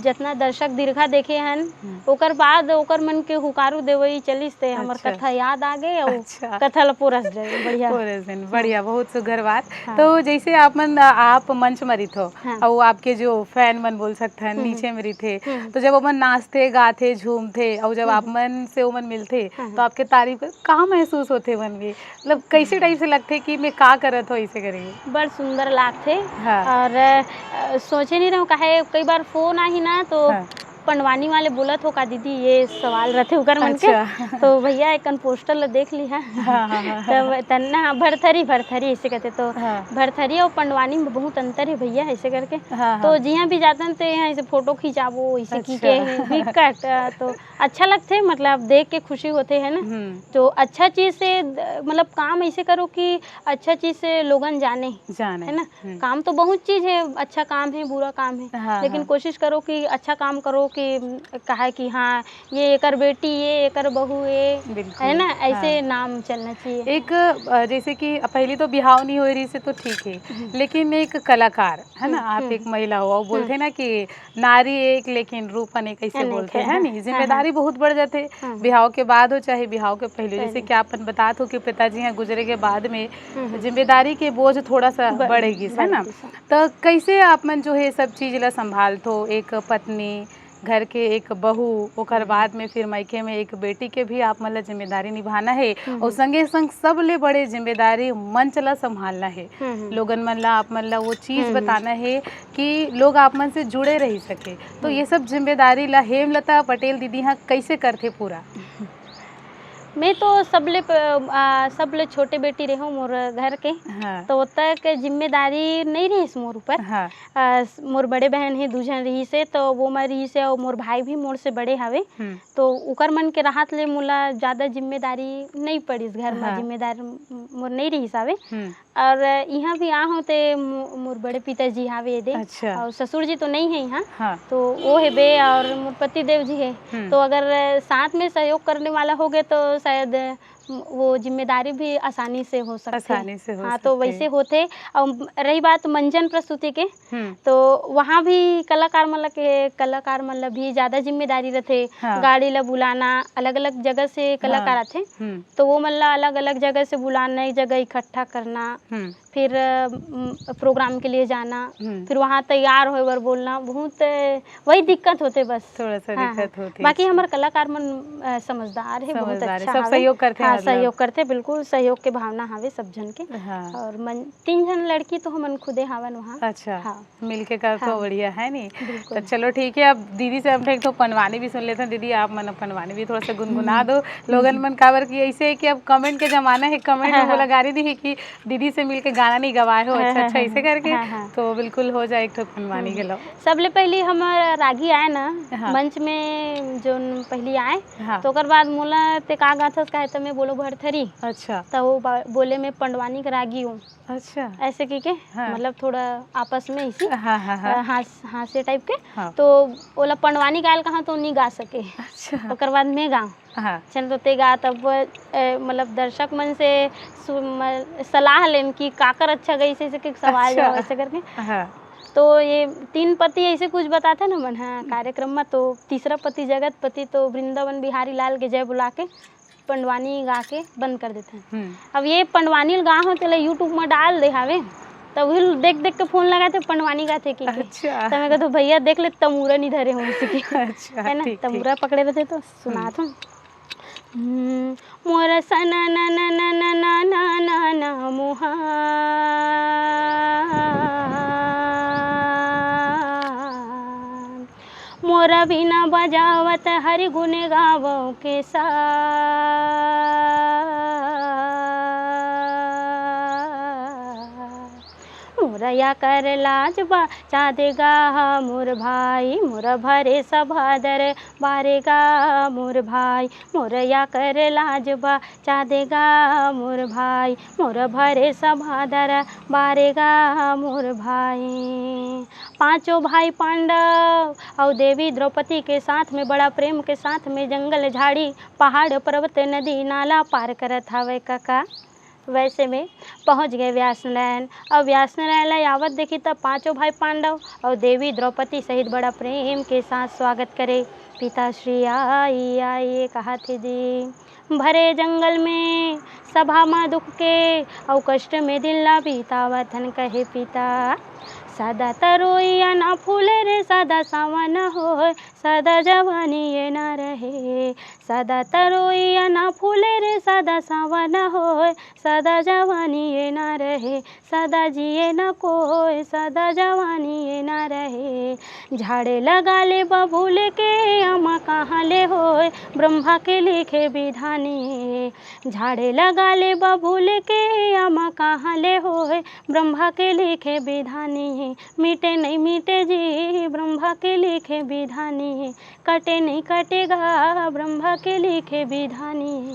जतना दर्शक दीर्घा देखे हन, हम्म। ओकर बाद ओकर मन के हुकारू देवई चलिस ते हमर अच्छा। कथा याद आ गे अउ अच्छा। कथा ल पोरस दे, बढ़िया। पोरस देन, बढ़िया, हाँ। बहुत सुघर बात। हाँ। तो जैसे आप मन, आ, आप मंच म रिथो, हाँ। अउ आपके जो fan मन बोल सकथन, हम्म, नीचे हम्म। में रिथे, हम्म। तो जब ओमन नाचथे, गाथे, झूमथे, अउ जब हम्म, आप हम्म। मन से ओमन मिलथे, हाँ, तो हाँ। आपके तारीफ कर, का महसूस होथे मन में? मतलब, कैसे type से लगथे कि मैं का करत हो, ऐसे करके? बड़ सुंदर लागथे। हाँ। और, अ, सोचे नहीं रहूँ, काहे कई बार phone आही ना, तो हाँ। पंडवानी वाले बोलत हो का दीदी, ये सवाल रथे उकर मन के। अच्छा। तो भैया, एकन poster ल देख लिहा। हाँ, हाँ, हाँ, तब हाँ। तन्ना भरथरी, भरथरी ऐसे कहते, तो हाँ। भरथरी और पंडवानी में बहुत अंतर है भैया, ऐसे करके। हाँ, तो हाँ। जिहाँ भी जातन, तो यहाँ ऐसे photo खिंचाबो, ऐसे की अच्छा। के, बिकट, अ, तो अच्छा लगथे, मतलब, देख के खुशी होथे, है ना? हम्म। तो अच्छा चीज से, द-, मतलब, काम ऐसे करो कि अच्छा चीज से लोगन जाने, जाने। है ना? हम्म। काम तो बहुत चीज है, अच्छा काम है, बुरा काम है, हाँ, लेकिन हाँ। कोशिश करो कि अच्छा काम करो कि, उम, कहा कि हाँ, ये एकर बेटी, ये एकर बहू, ये, बिल्कुल, है ना? ऐसे हाँ। नाम चलना चाहिए। एक, अ, जैसे कि पहली तो बिहाव नहीं हो रहिसे तो ठीक है, हम्म। लेकिन एक कलाकार, है ना, हम्म, आप हम्म। एक महिला हो, और बोलते हम्म। ना कि नारी एक लेकिन रूप अनेक, ऐसे अनेक बोलते है, हैं, हाँ, नहीं? हाँ, जिम्मेदारी हाँ। बहुत बढ़ जाते, हाँ। बिहाव के बाद हो चाहे बिहाव के पहले। जैसे पहले। कि आप मन बतात हो कि पिताजी यहाँ गुजरे के बाद में हम्म, हम्म। जिम्मेदारी के बोझ थोड़ा सा ब-, बढ़ेगी, है ना? बढ़ेगी, हाँ। तो कैसे आप मन जो है सब चीज ला संभालथो, एक पत्नी, घर के एक बहू, ओकर हम्म। बाद में फिर मायके में एक बेटी के भी आप मन ला जिम्मेदारी निभाना है, हम्म, और हम्म। संगे संग सबले बड़े जिम्मेदारी मंच ला संभालना है। हम्म, हम्म। लोगन मन ला, आप मन ला वो चीज हम्म, हम्म। बताना है कि लोग आप मन से जुड़े रह सके। तो हम्म। ये सब जिम्मेदारी ला हेमलता पटेल दीदी हाँ कैसे करथे पूरा? मैं तो सबले प-, आ, सबले छोटे बेटी रहे हूँ मोर घर के। हाँ। तो ओतक जिम्मेदारी नहीं रहिस मोर ऊपर। हाँ। आ, स-, मोर बड़े बहन हे, दू झन रहिस हे, तो वो मैं रहिस हे, और मोर भाई भी मोर से बड़े हवे। हम्म। तो उकर मन के रहत ले मोला ज्यादा जिम्मेदारी नहीं पड़िस घर में, हाँ। जिम्मेदार म-, मोर नहीं रहिस हवे। हम्म। और इहाँ भी आहूँ ते मो-, मोर बड़े पिताजी हावे एदे, अच्छा। और ससुर जी तो नहीं है यहाँ, हाँ। तो वो हेबे और मोर पति देव जी है, हम्म। तो अगर साथ में सहयोग करने वाला हो गए तो शायद वो जिम्मेदारी भी आसानी से हो सकथे। आसानी से हो हाँ, तो सकथे। वैसे होथे। अउ रही बात मंचन प्रस्तुति के, हम्म। तो वहाँ भी कलाकार मन ला के, कलाकार मन ला भी ज्यादा जिम्मेदारी रथे। हाँ। गाड़ी ला बुलाना, अलग-अलग जगह से कलाकार हाँ। आथे, हम्म। तो वो मन ला अलग-अलग जगह से बुलाना, एक जगह इकट्ठा करना, हम्म। फिर, अ, म, प्रोग्राम के लिए जाना, हम्म। फिर वहाँ तैयार होए बर बोलना, बहुत, अ, वही दिक्कत होथे बस। थोड़ा सा हाँ, दिक्कत हाँ। होथे बाकी इसमें। हमर कलाकार मन, अ, समझदार हे, बहुत समझदार हे, अच्छा सब हवे। सहयोग करथे हाँ, मतलब। सहयोग करथे, बिल्कुल सहयोग के भावना हवे सब झन के। हाँ। और मन, तीन झन लड़की तो हमन खुदे हावन वहाँ। अच्छा। हाँ। मिलके कर तो हाँ। बढ़िया है नी। बिल्कुल। तो चलो ठीक है, अब दीदी से हम एक ठो पंडवानी भी सुन लेथन। दीदी, आप मन पंडवानी भी थोड़ा सा गुनगुना हम्म। दो। लोगन हम्म। मन काबर कि ऐसे है कि अब comment के जमाना है, comment हाँ, में बोला हाँ। गारी दिही कि दीदी से मिलके गाना नहीं गवाए हो, हाँ, अच्छा, हाँ, अच्छा, हाँ, ऐसे हाँ। करके हाँ, हाँ। तो बिल्कुल हो जाए एक ठो पंडवानी हम्म। के लो। सबले पहली हमर रागी आए ना, हाँ। मंच में जोन पहली आए, हाँ। तो ओकर बाद मोला ते का गाथस कहे त मैं बोलो भरथरी। अच्छा। त वो बा-, बोले मैं पंडवानी के रागी हूँ। अच्छा। ऐसे की के, हाँ। मतलब थोड़ा आपस में इसी, हाँ, हाँ, हाँ। अ, हास-, हास्य type के। हाँ। तो ओला पंडवानी गायल कहा तो नहीं गा सके। अच्छा। ओकर बाद मैं गाऊँ। हाँ। चल तो ते गा तब, अ, मतलब दर्शक मन से सु-, म-, सलाह लेन कि काकर अच्छा गई से, से के सवाल अच्छा। जवाब ऐसे करके। हाँ। तो ये तीन पति ऐसे कुछ बताथे ना मन, हाँ, हम्म। कार्यक्रम में तो तीसरा पति जगत पति तो वृंदावन बिहारी लाल के जय बुला के पंडवानी गा के बंद कर देथे। हम्म। अब ये पंडवानी गा हो तेला YouTube में डाल दे हावे, तब उही देख देख के फोन लगाथे पंडवानी गाथे की, की। अच्छा। तो मैं कहते भैया देख ले तमूरा नहीं धरे हो इसी की। अच्छा, है ना, ठीक, ठीक। तमूरा पकड़े रहते तो सुनात हम्म। हूँ। हम्म, मोर सना ना ना ना ना ना ना ना ना मोहा। मोरा वीणा बजावत हरि गुण गावो के सा। मोरा या कर लाज बा, चाँद गा मोर भाई, मोरा भरे सभा दरबार गा मोर भाई, मोरा या कर लाज बा, चाँद गा मोर भाई, मोरा भरे सभा दरबार गा मोर भाई। पांचों भाई पांडव अउ देवी द्रौपदी के साथ में बड़ा प्रेम के साथ में जंगल, झाड़ी, पहाड़, पर्वत, नदी, नाला पार करत हवय कका। वैसे में पहुंच गए व्यास नारायण। अब व्यास नारायण ला आवत देखी तब पांचों भाई पांडव अउ देवी द्रौपदी सहित बड़ा प्रेम के साथ स्वागत करे। पिता श्री आई, आई, ये कहा थे जी। भरे जंगल में सभा म दुख के अउ कष्ट में दिन ला बितावत हन कहे पिता। सदा तरोइया ना फूले रे, सदा सावन होय, सदा जवानी ये ना रहे। सदा तरोइया ना फूले रे, सदा सावन होय, सदा जवानी ये ना रहे। सदा जिए न कोय, सदा जवानी ये ना रहे। झाड़े लगा ले बबूल के, आमा कहाँ ले होय, ब्रह्मा के लिखे विधानी। झाड़े लगा ले बबूल के, आमा कहाँ ले होय, ब्रह्मा के लिखे विधानी। मिटे नहीं मिटे जी, ब्रह्मा के लिखे विधानी। कटे नहीं कटेगा, ब्रह्मा के लिखे विधानी।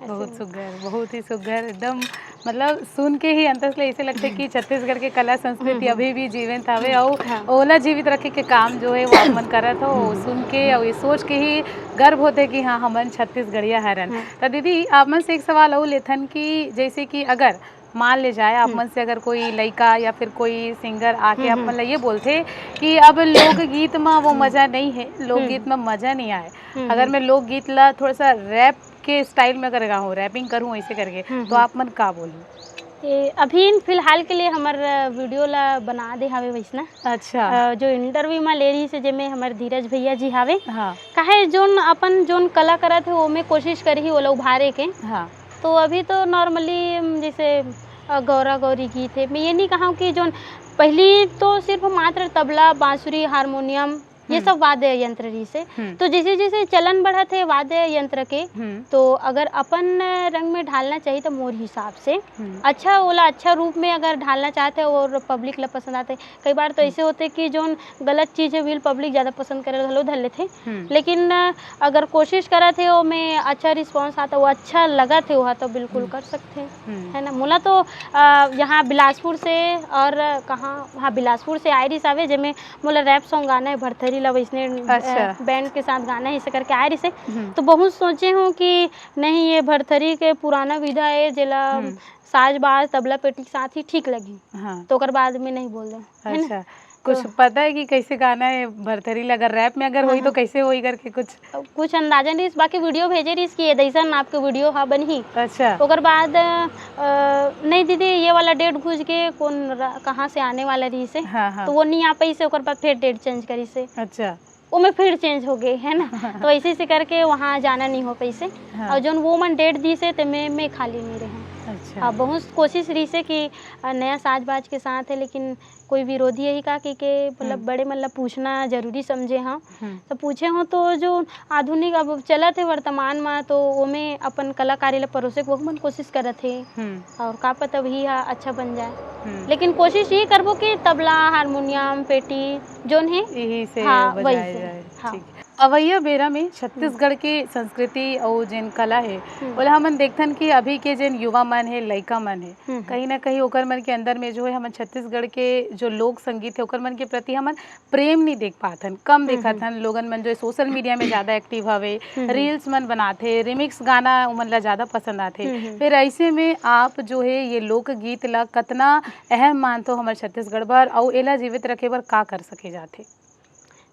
ऐसे बहुत में। सुघर, बहुत ही सुघर, एकदम मतलब सुन के ही अंतस ले ऐसे लगथे कि छत्तीसगढ़ के कला संस्कृति हम्म, हम्म। अभी भी जीवंत हवे, हम्म, अउ हाँ। ओला जीवित रखे के काम जो है वो आप मन करत हो। हम्म। सुन के अउ ये सोच के ही गर्व होथे कि हाँ, हमन छत्तीसगढ़िया हरन। हाँ। त दीदी, आप मन से एक सवाल अउ लेथन कि जैसे कि अगर मान ले जाए, आप हम्म। मन से अगर कोई लइका या फिर कोई singer आके हम्म, आप हम्म। मन ला ये बोलथे कि अब लोकगीत म वो हम्म। मजा नहीं है, लोकगीत हम्म। म मजा नहीं आए, हम्म, अगर हम्म। मैं लोकगीत ला थोड़ा सा rap के style में अगर गाऊँ, rapping करूँ ऐसे करके, हम्म, तो हम्म। आप मन का बोलहू? ए, अभी फिलहाल के लिए हमर video ला बना दे हावे वैसना। अच्छा। अ, जो interview में ले रही से, जेमे हमर धीरज भैया जी हावे। हाँ। काहे जोन अपन जोन कला करत हे, ओमे कोशिश करही ओला उभारे के। हाँ। तो अभी तो normally, उम, जैसे, अ, गौरा गौरी गीत हे, मैं ये नहीं कहूँ कि जोन पहली तो सिर्फ मात्र तबला, बांसुरी, हारमोनियम, ये हम्म। सब वाद्य यंत्र रहिसे। हम्म। तो जैसे जैसे चलन बढ़त हे वाद्य यंत्र के, हम्म। तो अगर अपन रंग में ढालना चाहिए तो मोर हिसाब से हम्म। अच्छा, ओला अच्छा रूप में अगर ढालना चाहते और public ला पसंद आते, कई बार तो हम्म। ऐसे होते कि जोन गलत चीज हे, ओला public ज्यादा पसंद करे घलो धर लेथे। हम्म। लेकिन अगर कोशिश करत हे, ओमे अच्छा response आता, वो अच्छा लगत हे, वह तो बिल्कुल हम्म। कर सकथे, हम्म। है ना? मोला तो, अ, यहाँ बिलासपुर से और कहाँ, हाँ, बिलासपुर से आए रिहिस हावे, जेमे मोला rap song गाना हे, भरथरी। ला वैसने, अ, अच्छा। बैंड के साथ गाना है, ऐसे करके आए रहिसे। हम्म। तो बहुत सोचे हूँ कि नहीं, ये भरथरी के पुराना विधा है, जेला हम्म। साज बाज, तबला पेटी के साथ ही ठीक लगी। हाँ। तो ओकर बाद में नहीं बोल दे, है ना? अच्छा, कुछ तो पता है कि कैसे गाना है भरथरी ला? अगर रैप में अगर हाँ, होई तो हाँ। कैसे होई करके कुछ? कुछ अंदाजा नहीं, बाकी वीडियो भेजे रहिस कि ये दैसन आपके वीडियो हा बनही। अच्छा। ओकर बाद, अ, नहीं दीदी, ये वाला डेट घुस के कौन र-, कहाँ से आने वाला रहिसे, हाँ, हाँ। तो वो नहीं आ पाइसे, ओकर बाद फिर डेट चेंज करिसे। अच्छा। ओमे फिर चेंज हो गए, है ना? तो ऐसे, ऐसे करके वहाँ जाना नहीं हो पाइसे। हाँ। और जोन वो मन डेट दिसे, ते में, में खाली नहीं रहे। अच्छा। हाँ, बहुत कोशिश रहिसे कि, अ, नया साज बाज के साथ है, लेकिन कोई विरोधी यही का कि के, मतलब, हम्म। बड़े मन ला पूछना जरूरी समझे हंव। हम्म। तो पूछे हंव तो जो आधुनिक अब चलत हे वर्तमान मा, तो ओमे अपन कलाकारी ला परोसे के वो मन कोशिश करत हे। हम्म। और का पता वही हा अच्छा बन जाए। हम्म। लेकिन कोशिश ये करबो कि तबला, हारमोनियम, पेटी जोन हे, यही से हाँ, बजाए वही से। जाए। हाँ। ठीक। अवइया बेरा में हम्म। छत्तीसगढ़ के संस्कृति अउ जेन कला हे, हम्म। ओला हमन देखथन कि अभी के जेन युवा मन हे, लइका मन हे, हम्म, हम्म। कहीं ना कहीं ओकर मन के अंदर में जो है, हमन छत्तीसगढ़ के जो लोक संगीत हे, ओकर मन के प्रति हमन प्रेम नहीं देख पाथन, कम हम्म, देखत हम्म। हन। लोगन मन जो है सोशल मीडिया में ज्यादा एक्टिव हवे, हम्म, हम्म। रील्स मन बनाथे, रिमिक्स गाना उमन ला ज्यादा पसंद आथे। हम्म, हम्म। फिर ऐसे में आप जो है ये लोकगीत ला कतना अहम मानथो हमर छत्तीसगढ़ बर, अउ एला जीवित रखे बर का कर सके जाथे?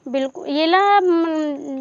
बिल्कुल, येला, म,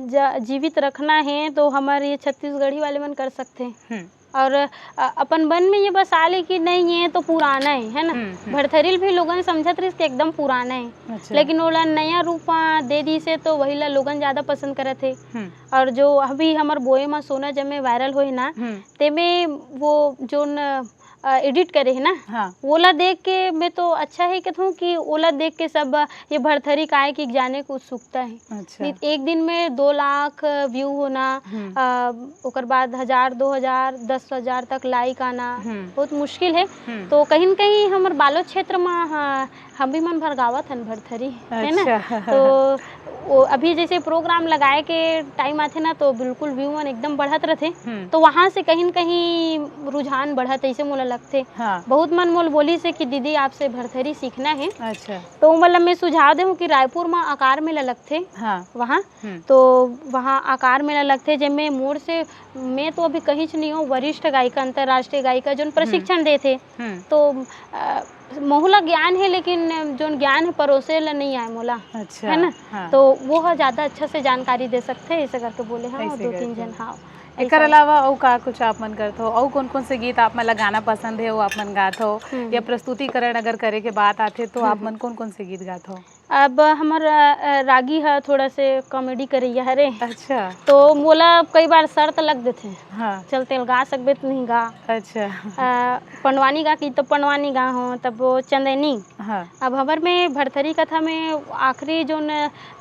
ज-, जीवित रखना हे तो हमर ये छत्तीसगढ़ी वाले मन कर सकथे। हम्म। और, अ, अपन मन में ये बसा ले कि नहीं, ये तो पुराना है, है ना? हम्म, हम्म। भरथरी ल भी लोगन समझत रहिस कि एकदम पुराना है। अच्छा। लेकिन ओला नया रूप म दे दिसे तो वही ला लोगन ज्यादा पसंद करत हे। हम्म। और जो अभी हमर बोए म सोना जमे वायरल होए ना, हम्म। तेमे वो जोन, अ, एडिट करे हे ना, हाँ। ओला देख के मैं तो अच्छा है कहत हूँ कि ओला देख के सब ये भरथरी काय कि जाने के उत्सुकता है। अच्छा। नहीं, एक दिन में दो लाख व्यू होना, हम्म। अ, ओकर बाद हजार, दो हजार, दस हजार तक लाइक आना हम्म। बहुत मुश्किल है। हम्म। तो कहीं न कहीं हमर बालोद क्षेत्र में, हाँ, हम भी मन भर गावत हन भरथरी, है ना? अच्छा। तो वो अभी जैसे प्रोग्राम लगाए के टाइम आथे ना, तो बिल्कुल व्यू मन एकदम बढ़त रथे। हम्म। तो वहाँ से कहीं न कहीं रुझान बढ़त, ऐसे मोला लगथे। हाँ। बहुत मन मोल बोलिस हे कि दीदी, आपसे भरथरी सीखना है। अच्छा। तो मतलब मैं सुझाव देहूँ कि रायपुर में आकार मेला लगथे। हाँ। वहाँ। हम्म। तो वहाँ आकार मेला लगथे, जेमे मोर से, मैं तो अभी कहीं च नहीं हूँ, वरिष्ठ गायिका, अंतर्राष्ट्रीय गायिका, जोन हम्म। प्रशिक्षण देथे। हम्म। तो, अ, मोहला ज्ञान है, लेकिन जोन ज्ञान है, परोसे ला नहीं आए मोला, अच्छा, है ना? हाँ। तो वो ह ज्यादा अच्छा से जानकारी दे सकथे, ऐसे करके बोले, हाँ, ऐसे दो तीन करके। जन, हाँ, एकर ऐसा। अलावा अउ का कुछ आप मन करथो? अउ कौन-कौन से गीत आप मन ला गाना पसंद है, वो आप मन गाथो? हम्म। या प्रस्तुतिकरण अगर करे के बात आथे, तो हम्म, आप मन हम्म। कौन-कौन से गीत गाथो? अब हमर, अ, अ, रागी ह थोड़ा से कॉमेडी करइया हरे। अच्छा। तो मोला कई बार शर्त लग देथे। हाँ। चल तेल गा सकबे त नहीं गा। अच्छा। अ, पंडवानी गा की तो पंडवानी गा हो, तब वो चंदैनी। हाँ। अब हमर में भरथरी कथा में आखिरी जोन,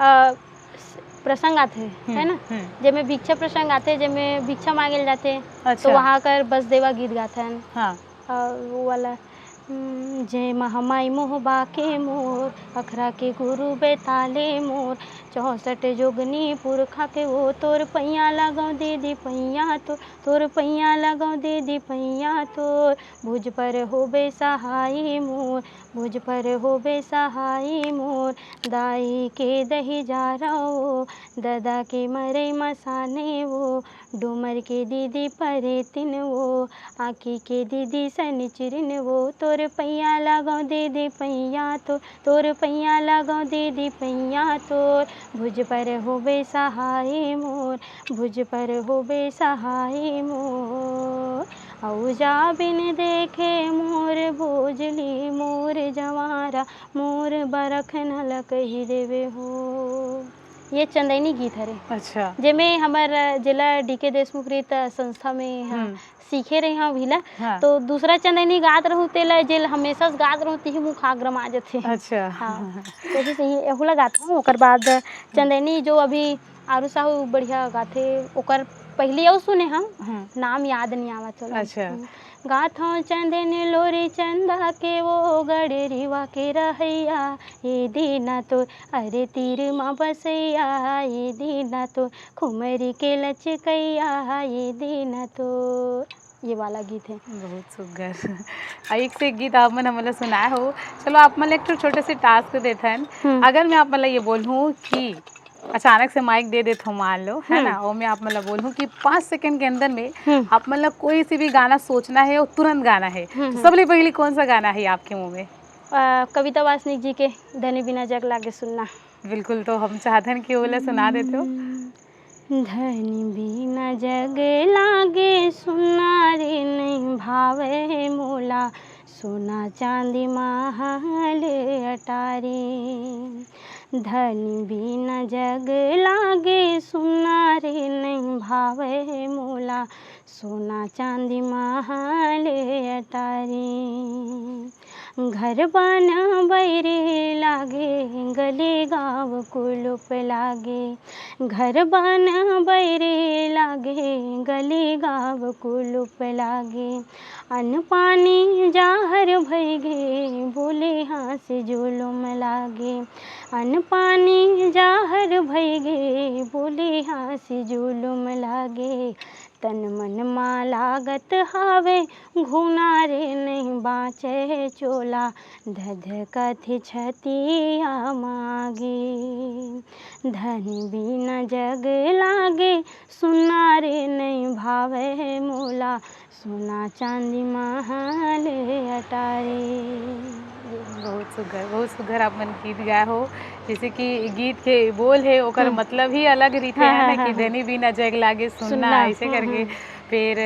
अ, प्रसंग आथे, हम्म, है ना? हम्म। जेमे भिक्षा प्रसंग आथे, जेमे भिक्षा मांगे ल जाथे। अच्छा। तो वहाँ कर बसदेवा गीत गाथन। हाँ। और वो वाला, हम्म, जय महामाई मोहबा के मोर, अखरा के गुरु बैताले मोर, चौसठ जोगनी पुरखा के वो, तोर पैया लगाओ दीदी पैया तोर, तोर पैया लगाओ दीदी पैया तोर, भुज पर होबे सहाय मोर, भुज पर होबे सहाय मोर, दाई के दही जारा वो, ददा के मरई मसाने वो, डूमर के दीदी परेतिन वो, आँखी के दीदी सनिचरिन वो, तोर पैया लगाओ दीदी पैया तोर, तोर पैया लगाओ दीदी पैया तोर, भुज पर होबे सहाय मोर, भुज पर होबे सहाय मोर। अउ जा बिन देखे मोर भोजली मोर जवारा, मोर बरखना ल कहि देबे हो। ये चंदैनी गीत हरे। अच्छा। जेमे हमर जिला डी के देशमुख नृत्य संस्था में, हाँ, हम्म। सीखे रहे हंव अभी ला। हाँ। तो दूसरा चंदैनी गात रहूं, तेला जेल हमेशा से गात रहूं, तिही मुखाग्र म आ जथे। अच्छा। हाँ। तो जैसे ये एहू ला गात हूँ, ओकर बाद चंदैनी जो अभी आरू साहू बढ़िया गाथे, ओकर पहली अउ सुने हंव, हम्म। नाम याद नहीं आवत होला। अच्छा। हम्म। गात हंव चंदैनी लोरी चंदा के वो, गड़ेरीवा के रहैया, ये दीना तोर, अरे तीर म बसैया, ये दीना तोर, खुमरी के लचकैया, ये दीना तोर। ये वाला गीत है। बहुत सुग्घर। आ, एक से एक गीत आप मन हमन ला सुनाए हो। चलो, आप मन ला एक ठो छोटे से टास्क देथन। हम्म। अगर मैं आप मन ला ये बोलूं कि अचानक से माइक दे देत हो, मान लो, है हम्म। ना, ओमे आप मन ला बोलहूँ कि पाँच सेकंड के अंदर में हम्म। आप मन ला कोई सी भी गाना सोचना है और तुरंत गाना है, हम्म, तो हम्म। सबले पहली कौन सा गाना है आपके मुंह में? अ, कविता वासनिक जी के धनी बिना जग लागे सुन्ना। बिल्कुल, तो हम चाहथन कि ओला सुना देते हो। हम्म। धनी बिना जग लागे सुन्ना रे, नहीं भावे मोला सोना चांदी महल अटारी। धनी बिना जग लागे सुन्ना रे, नहीं भावे मोला सोना चांदी महल अटारी। घर बन बैरी लागे, गली गाँव कुलुप लागे। घर बन बैरी लागे, गली गाँव कुलुप लागे। अन्न पानी जाहर भई गे, बोले हाँसी जुलुम लागे। अन्न पानी जाहर भई गे, बोले हाँसी जुलुम लागे। तन मन मा लागत हावे घुना रे, नहीं बाँचे चोला, धधकथे छतिया मागे। धनी बिना जग लागे सुन्ना रे, नहीं भावे मोला सोना चांदी महल अटारी। बहुत सुघर, बहुत सुघर आप मन गीत गाए हो। जैसे कि गीत के बोल है, ओकर हम्म। मतलब ही अलग रीते हाँ, है हाँ, ना, हाँ, कि हाँ। धनी बिना जग लागे सुन्ना, सुन्ना, ऐसे हम्म, करके। हम्म। फिर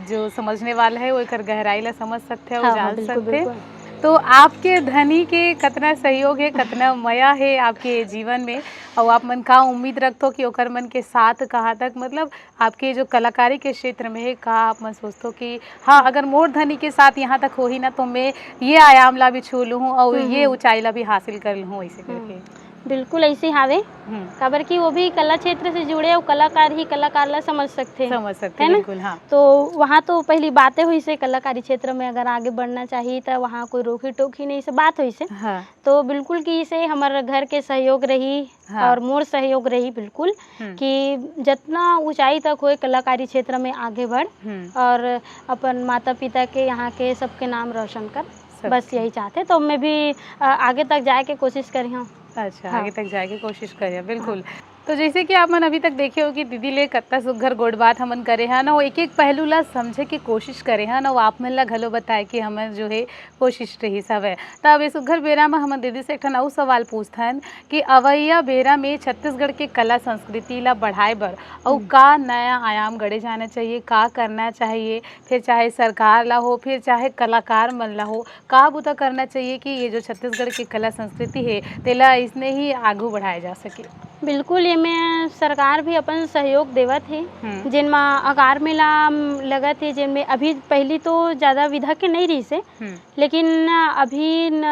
जो समझने वाला है, वो एकर गहराई ला समझ सकथे, वो हाँ, हाँ, जान बिल्कुल, सकथे। बिल्कुल। तो आपके धनी के कतना सहयोग है, कतना मया है आपके जीवन में, और आप मन का उम्मीद रखथो कि ओकर मन के साथ कहाँ तक, मतलब, आपके जो कलाकारी के क्षेत्र में है, का आप मन सोचथो कि हाँ, अगर मोर धनी के साथ यहाँ तक होही ना, तो मैं ये आयाम ला भी छू लूँ और हम्म, ये हम्म। ऊंचाई ला भी हासिल कर लूँ, ऐसे हम्म। करके? बिल्कुल ऐसे हावे। हम्म। काबर कि वो भी कला क्षेत्र से जुड़े और कलाकार ही कलाकार ला समझ सकथे, समझ सकथे, है ना? बिल्कुल, हाँ। तो वहाँ तो पहली बातें हुई से कलाकारी क्षेत्र में अगर आगे बढ़ना चाहिए, तो वहाँ कोई रोकी टोकी नहीं से बात हुई से। हाँ। तो बिल्कुल कि इसे हमर घर के सहयोग रही हाँ। और मोर सहयोग रही बिल्कुल हम्म। कि जतना ऊंचाई तक होए कलाकारी क्षेत्र में आगे बढ़ हम्म। और अपन माता पिता के, यहाँ के सबके नाम रोशन कर। सब बस ठीक। यही चाहथे। तो मैं भी, अ, आगे तक जाए के कोशिश करिहौं। अच्छा, हाँ। आगे तक जाए के कोशिश करिया, बिल्कुल। हाँ। तो जैसे कि आप मन अभी तक देखे हो कि दीदी ले कत्ता सुघर गोठ बात हमन करे हन, वो एक-एक पहलू ला समझे के कोशिश करे हन, वो आप मन ला घलो बताए कि हमन जो है कोशिश रहिस हवय। त अब ए सुघर बेरा म हमन दीदी से एक ठन अउ सवाल पूछथन कि अवइया बेरा में छत्तीसगढ़ के कला संस्कृति ला बढ़ाए बर अउ हम्म। का नया आयाम गढ़े जाना चाहिए, का करना चाहिए, फिर चाहे सरकार ला हो, फिर चाहे कलाकार मन ला हो, का बुता करना चाहिए कि ये जो छत्तीसगढ़ के कला संस्कृति हे, तेला अइसने ही आगू बढ़ाए जा सके? बिल्कुल, एमे सरकार भी अपन सहयोग देवत हे, हम्म। जेन म अकार मेला, म, लगत हे, जेन में अभी पहली तो ज़्यादा विधा के नइ रहिस हे, हम्म। लेकिन अभी न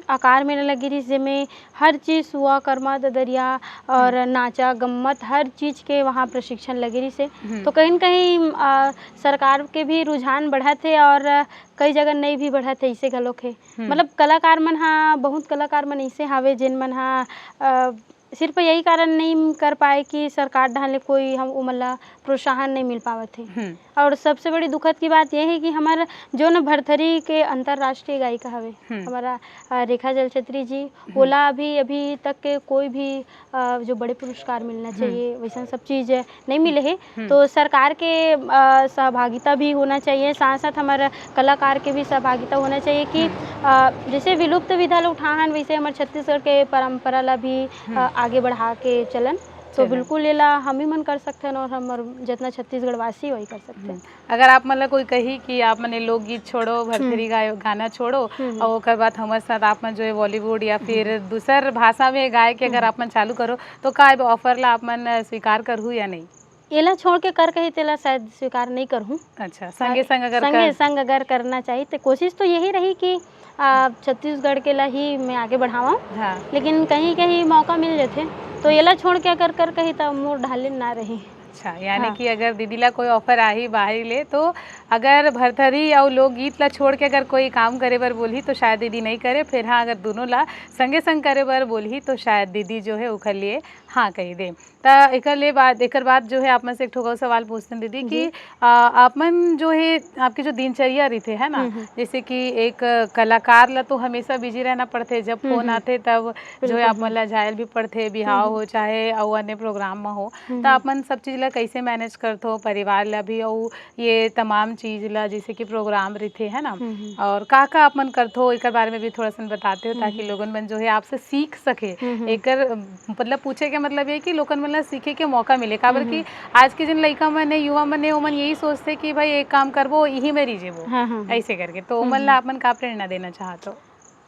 अकार मेला लगे रहिस, जेमे हर चीज सुआ, करमा, ददरिया और हम्म। नाचा, गम्मत, हर चीज के वहाँ प्रशिक्षण लगे रहिस हे। हम्म। तो कहीं न कहीं, अ, सरकार के भी रुझान बढ़त हे और कई जगह नइ भी बढ़त हे, अइसे घलोक हे। हम्म। मतलब कलाकार मन हा, बहुत कलाकार मन अइसे हावे, जेन मन हा, अ, सिर्फ यही कारण नइ कर पाए कि सरकार डहार ले कोई हम ओमन ला प्रोत्साहन नइ मिल पावत हे। हम्म। और सबसे बड़ी दुखद की बात ये हे कि हमर जोन भरथरी के अंतर्राष्ट्रीय गायिका हवे, हम्म। हमारा, अ, रेखा जलछत्री जी, हम्म। ओला अभी, अभी तक के कोई भी, अ, जो बड़े पुरस्कार मिलना हम्म। चाहिए, वैसन सब चीज नइ मिले हे। हम्म। तो सरकार के, अ, सहभागिता भी होना चाहिए, साथ-साथ हमर कलाकार के भी सहभागिता होना चाहिए कि, हम्म। अ, जैसे विलुप्त विधा ल उठाहन, वैसे हमर छत्तीसगढ़ के परंपरा ला भी, अ, हम्म। आगे बढ़ा के चलन। तो चलन। बिल्कुल एला हम ही मन कर सकथन और हमर जितना छत्तीसगढ़ वासी वही कर सकथन। हम्म। अगर आप मन ला कोई कही कि आप मन ये लोकगीत छोड़ो, भरथरी हम्म। गायो, गाना छोड़ो, हम्म, हम्म। और ओकर बाद हमर साथ आप मन जो है Bollywood या फिर हम्म। दूसर भाषा में गाए के अगर हम्म। आप मन चालू करो, तो का ए offer ला आप मन स्वीकार करहू या नहीं? एला छोड़ के कर कही तेला शायद स्वीकार नहीं करहूँ। अच्छा, संगे संग अगर संगे कर संग अगर करना चाहिए, तो कोशिश तो यही रही कि, आ, छत्तीसगढ़ के ला ही मैं आगे बढ़ावां। हाँ। लेकिन कहीं-कहीं मौका मिल जथे, तो एला छोड़ के अगर कर कही, त मोर ढालिन ना रही। अच्छा, यानी हाँ। कि अगर दीदी ला कोई offer आही बाहरी ले, तो अगर भरथरी अउ लोकगीत ला छोड़ के अगर कोई काम करे बर बोलही, तो शायद दीदी नहीं करे। फिर हाँ, अगर दोनों ला संगे संग करे बर बोलही, तो शायद दीदी जो है, ओखर लिए हाँ कही दे। त एकर ले बाद, एकर बाद जो है, आप मन से एक ठो अउ सवाल पूछते हैं दीदी कि, जी। अ, आप मन जो है, आपके जो दिनचर्या रहिथे, है ना, हम्म, हम्म। जैसे कि एक कलाकार ला तो हमेशा busy रहना पड़थे, जब हम्म, फोन हम्म। आथे, तब जो है, बिल्कुल, आप मन हम्म। ला जायल भी पड़थे, बिहाव हम्म, हम्म। हो चाहे अउ अन्य program म हो, हम्म, त हम्म। आप मन सब चीज ला कैसे manage करथो, परिवार ला भी अउ ये तमाम चीज ला, जैसे कि program रहिथे, है ना? हम्म, हम्म। और का-का आप मन करथो, एकर बारे में भी थोड़ा सन बताते हो, हम्म, ताकि हम्म। लोगन मन जो है आपसे सीख सके। हम्म, हम्म। एकर, अ, मतलब पूछे के मतलब ये कि लोगन मन ला सीखे के मौका मिले, काबर हम्म, कि हम्म। आज के जिन लइका मन हे, युवा मन हे, ओमन यही सोचथे कि भाई एक काम करबो, इही में रह जेबो, हाँ, हाँ, हाँ। ऐसे करके। तो हम्म, ओमन ला हम्म। आप मन का प्रेरणा देना चाहत हो?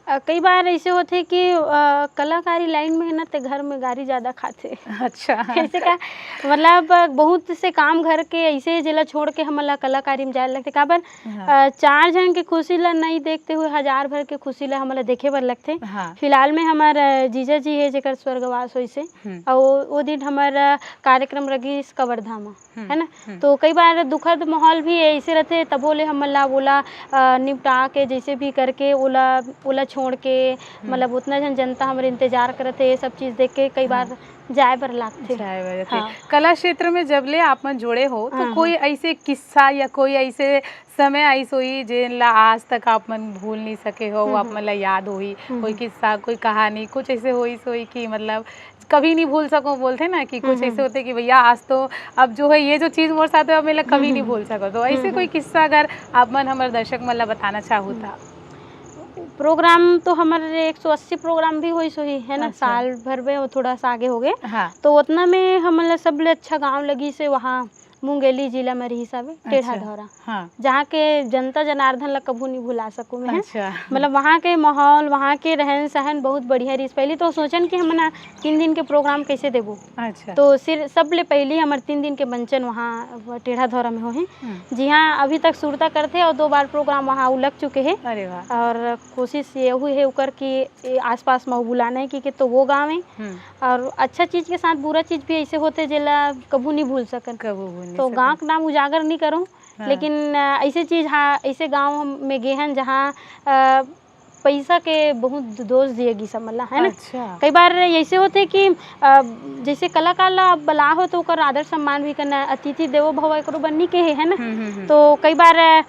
अ, कई बार ऐसे होथे कि, अ, कलाकारी line में है ना, ते घर में गारी ज्यादा खाथे। अच्छा। ऐसे का, मतलब, अ, बहुत से काम घर के ऐसे, जेला छोड़ के हमन ला कलाकारी में जाए लगथे। काबर? हाँ। अ, चार झन के खुशी ला नहीं देखते हुए, हजार भर के खुशी ला हमन ला देखे बर लगथे। हाँ। फिलहाल में हमर, अ, जीजा जी हे, जेकर स्वर्गवास होइसे। हम्म। अउ ओ दिन हमर, अ, कार्यक्रम रगिस कवर्धा म। हम्म, है ना? हम्म। तो कई बार दुखद माहौल भी ऐसे रहिथे, तभो ले हमन ला ओला, अ, निपटा के, जैसे भी करके ओला, ओला छोड़ के, हम्म। मतलब, उतना झन जनता हमर इंतजार करत हे, ये सब चीज देख के कई हाँ। बार जाए बर लागथे। जाए बर जाथे। हाँ। कला क्षेत्र में जब ले आप मन जुड़े हो, तो हाँ, कोई हाँ। ऐसे किस्सा या कोई ऐसे समय आइस होही, जेन ला आज तक आप मन भूल नहीं सके हो, हम्म, आप हम्म। मन ला याद होही, हम्म, कोई हम्म। किस्सा, कोई कहानी, कुछ ऐसे होइस होही कि, मतलब, कभी नहीं भूल सको, बोलथे ना कि कुछ हम्म, ऐसे हम्म। होथे कि भैया, आज तो, अब जो है, ये जो चीज मोर साथ है, अब मैं ला कभी हम्म, नहीं हम्म। भूल सको। तो ऐसे हम्म, कोई हम्म। किस्सा अगर आप मन हमर दर्शक मन ला बताना चाहू हम्म। ता। Program तो हमर एक सौ अस्सी program भी होइस होही, है ना, अच्छा। साल भर में वो थोड़ा सा आगे हो गए। हाँ। तो उतना में हमन ला सबले अच्छा गांव लगिसे वहाँ मुंगेली जिला में रहिस हवे, टेढ़ा अच्छा। धौरा। हाँ। जहाँ के जनता जनार्दन ला कभू नहीं भुला सकूँ मैं, हैं? अच्छा। मतलब, वहाँ के माहौल, वहाँ के रहन सहन बहुत बढ़िया रहिस। पहली तो सोचन कि हमन तीन दिन के program कैसे देबो। अच्छा। तो सिर-, सबले पहली हमर तीन दिन के मंचन वहाँ टेढ़ा धौरा में होहे, हम्म। जिहाँ अभी तक सुरता करथे और दो बार program वहाँ उ लग चुके हे। अरे वाह। और कोशिश ये हुई है उकर कि ए आसपास में वो बुलाना है, क्योंकि तो वो गाँव है। हम्म। और अच्छा चीज के साथ बुरा चीज भी ऐसे होथे, जेला कभू नहीं भूल सकन। कभू भूल नहीं तो सकन। गाँव के नाम उजागर नहीं करूँ, हाँ। लेकिन, अ, ऐसे चीज, हाँ, ऐसे गाँव हम, में गे हन, जहाँ, अ, पैसा के बहुत दोष दिए गिस हमन ला, है ना? अच्छा। कई बार ऐसे होथे कि, अ, जैसे कलाकार ला बला हो, तो ओकर आदर सम्मान भी करना, अतिथि देवो भव, एकरो बर नहीं कहे, है ना? हम्म, हम्म, हम्म। तो कई बार, अ,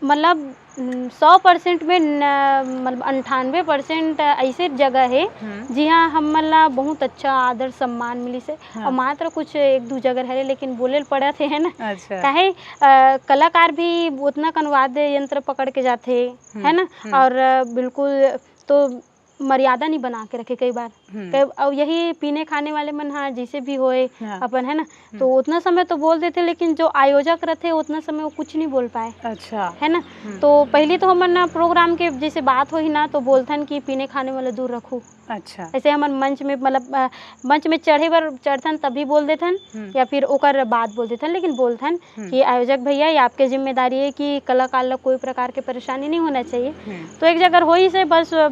मतलब, उम, सौ percent में न-, मतलब, अंठानवे percent ऐसे जगह हे, हम्म। जिहाँ हमन ला बहुत अच्छा आदर सम्मान मिलिस हे। हाँ। और मात्र कुछ एक दू जगह हरे, लेकिन बोले ल पड़त हे, है ना? अच्छा। काहे, अ, कलाकार भी उतना कन वाद्य यंत्र पकड़ के जाथे, हम्म, है ना? हम्म। और, अ, बिल्कुल, तो मर्यादा नहीं बना के रखे कई बार। हम्म। कई, और यही पीने खाने वाले मन, हाँ, जैसे भी होए हाँ। अपन, है ना, हम्म। तो उतना समय तो बोल देथे, लेकिन जो आयोजक रथे, उतना समय वो कुछ नहीं बोल पाए। अच्छा। है ना? हम्म। तो पहली तो हमन ना program के जैसे बात होही ना, तो बोलथन कि पीने खाने वाला दूर रखू। अच्छा। ऐसे हमन मंच में, मतलब, अ, मंच में चढ़े बर चढ़थन, तभी बोल देथन, हम्म। या फिर ओकर बाद बोल देथन, लेकिन बोलथन हम्म। कि आयोजक भैया, ये आपके जिम्मेदारी है कि कलाकार ला कोई प्रकार के परेशानी नहीं होना चाहिए। हम्म। तो एक जगह होइस हे बस, अ,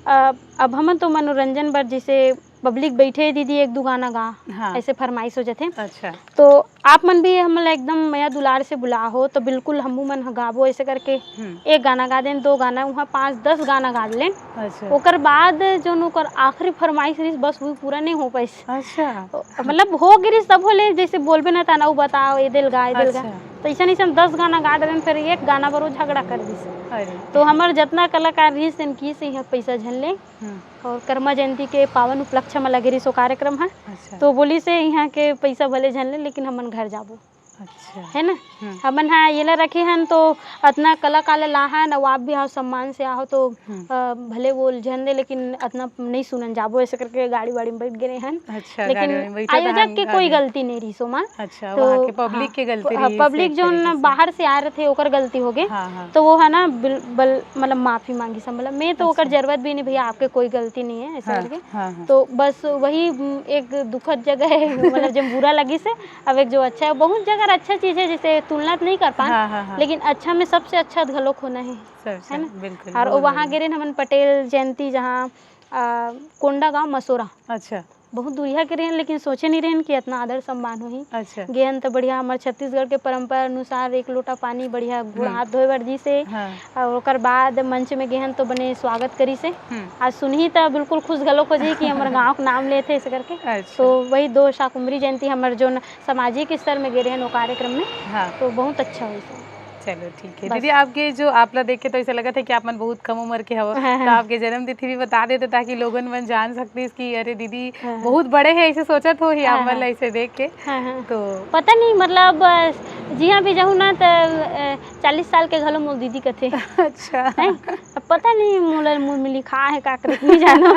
अ, अब हमन तो मनोरंजन बर जैसे public बैठे, "दीदी, एक दू गाना गा", हाँ। ऐसे फरमाइश हो जाथे। अच्छा। तो आप मन भी हमन ला एकदम मया दुलार से बुला हो, तो बिल्कुल हमू मन ह गाबो, ऐसे करके हम्म। एक गाना गा देन, दो गाना, वहाँ पाँच दस गाना गा लेन। अच्छा। ओकर बाद जोन ओकर आखिरी फरमाइश रहिस, बस वो पूरा नहीं हो पाइस। अच्छा। मतलब, हो गिरिस, तब होले, जैसे बोलबे ना, ताना, "उ बताओ, ए दिल गा, ए दिल गा।" अच्छा। तो ऐसा नहीं से हम दस गाना गा देन, फिर एक गाना बर वो झगड़ा कर दिस। अरे। तो हमर जितना कलाकार रहिस, तेन किहिस, "यहाँ पैसा झन ले।" हम्म। और कर्मा जयंती के पावन उपलक्ष्य में लगे रहिस वो कार्यक्रम ह। अच्छा। तो बोलिस हे, "यहाँ के पैसा भले झन ले, लेकिन हमन घर जाबो।" अच्छा। है ना? हम्म। हमन हा येला रखे हन, तो अतना कलाकार ला लाहन, अउ आप भी आओ, सम्मान से आओ, तो, हम्म। अ, भले वो झन दे, लेकिन अतना नहीं सुनन जाबो, ऐसे करके गाड़ी वाड़ी में बैठ गए हन। अच्छा, लेकिन गाड़ी वाड़ी में बैठे आयोजक रहन के कोई आगे। गलती नहीं रहिस ओमा। अच्छा, तो वहाँ के public हाँ, के गलती प-, हाँ, रहिस, public एक जो तरीके न से। बाहर से आ रहे थे, ओकर गलती हो गए। हाँ, हाँ। तो वो है ना, बिल-, बल-, मतलब, माफी मांगी सब, मतलब, मैं तो ओकर अच्छा। जरूरत भी नहीं, भैया, आपके कोई गलती नहीं है, ऐसे हाँ, करके। हाँ, हाँ। तो बस वही, उम, एक दुखद जगह है, मतलब, जब बुरा लगिस हे, अब एक जो अच्छा है, बहुत जगह अच्छा चीज है, जैसे तुलना तो नहीं कर पान, हाँ, हाँ, हाँ। लेकिन अच्छा में सबसे अच्छा घलोक होना है, सबसे, है ना? बिल्कुल, और बहुत वहाँ बढ़िया। गे रहेन हमन पटेल जयंती, जहाँ, अ, कोंडागांव मसोरा। अच्छा। बहुत दूरिहा के रहेन, लेकिन सोचे नहीं रहेन कि इतना आदर सम्मान होही। अच्छा। गेहन त बढ़िया हमर छत्तीसगढ़ के परंपरा अनुसार एक लोटा पानी बढ़िया गोड़ हम्म। हाथ धोए बर दिसे, हाँ। और ओकर बाद मंच में गेहन तो बने स्वागत करिसे। हम्म। आज सुनही त बिल्कुल खुश घलोक हो जाही कि हमर गांव के नाम लेथे ऐसे करके। अच्छा। तो वही दो शाकुंभरी जयंती हमर जो सामाजिक स्तर में गे रहेन वो कार्यक्रम में, हाँ। तो बहुत अच्छा होइस। चलो ठीक है बस। दीदी, आपके जो आप ला देख के तो ऐसा लगत है कि आप मन बहुत कम उम्र के हव, हाँ, हाँ। तो आपके जन्म तिथि भी बता देते ताकि लोगन मन जान सकतीस कि अरे दीदी हाँ। बहुत बड़े हैं, ऐसे सोचत होही आप हाँ, मन ला हाँ। ऐसे देख के। हाँ, हाँ। तो पता नहीं, मतलब, अ, जिहाँ भी जाहूँ ना, त अ, चालीस साल के घलो मोर दीदी कथे। अच्छा। हैं? अब पता नहीं मोला मुँह में लिखा है का करत, नहीं जानो।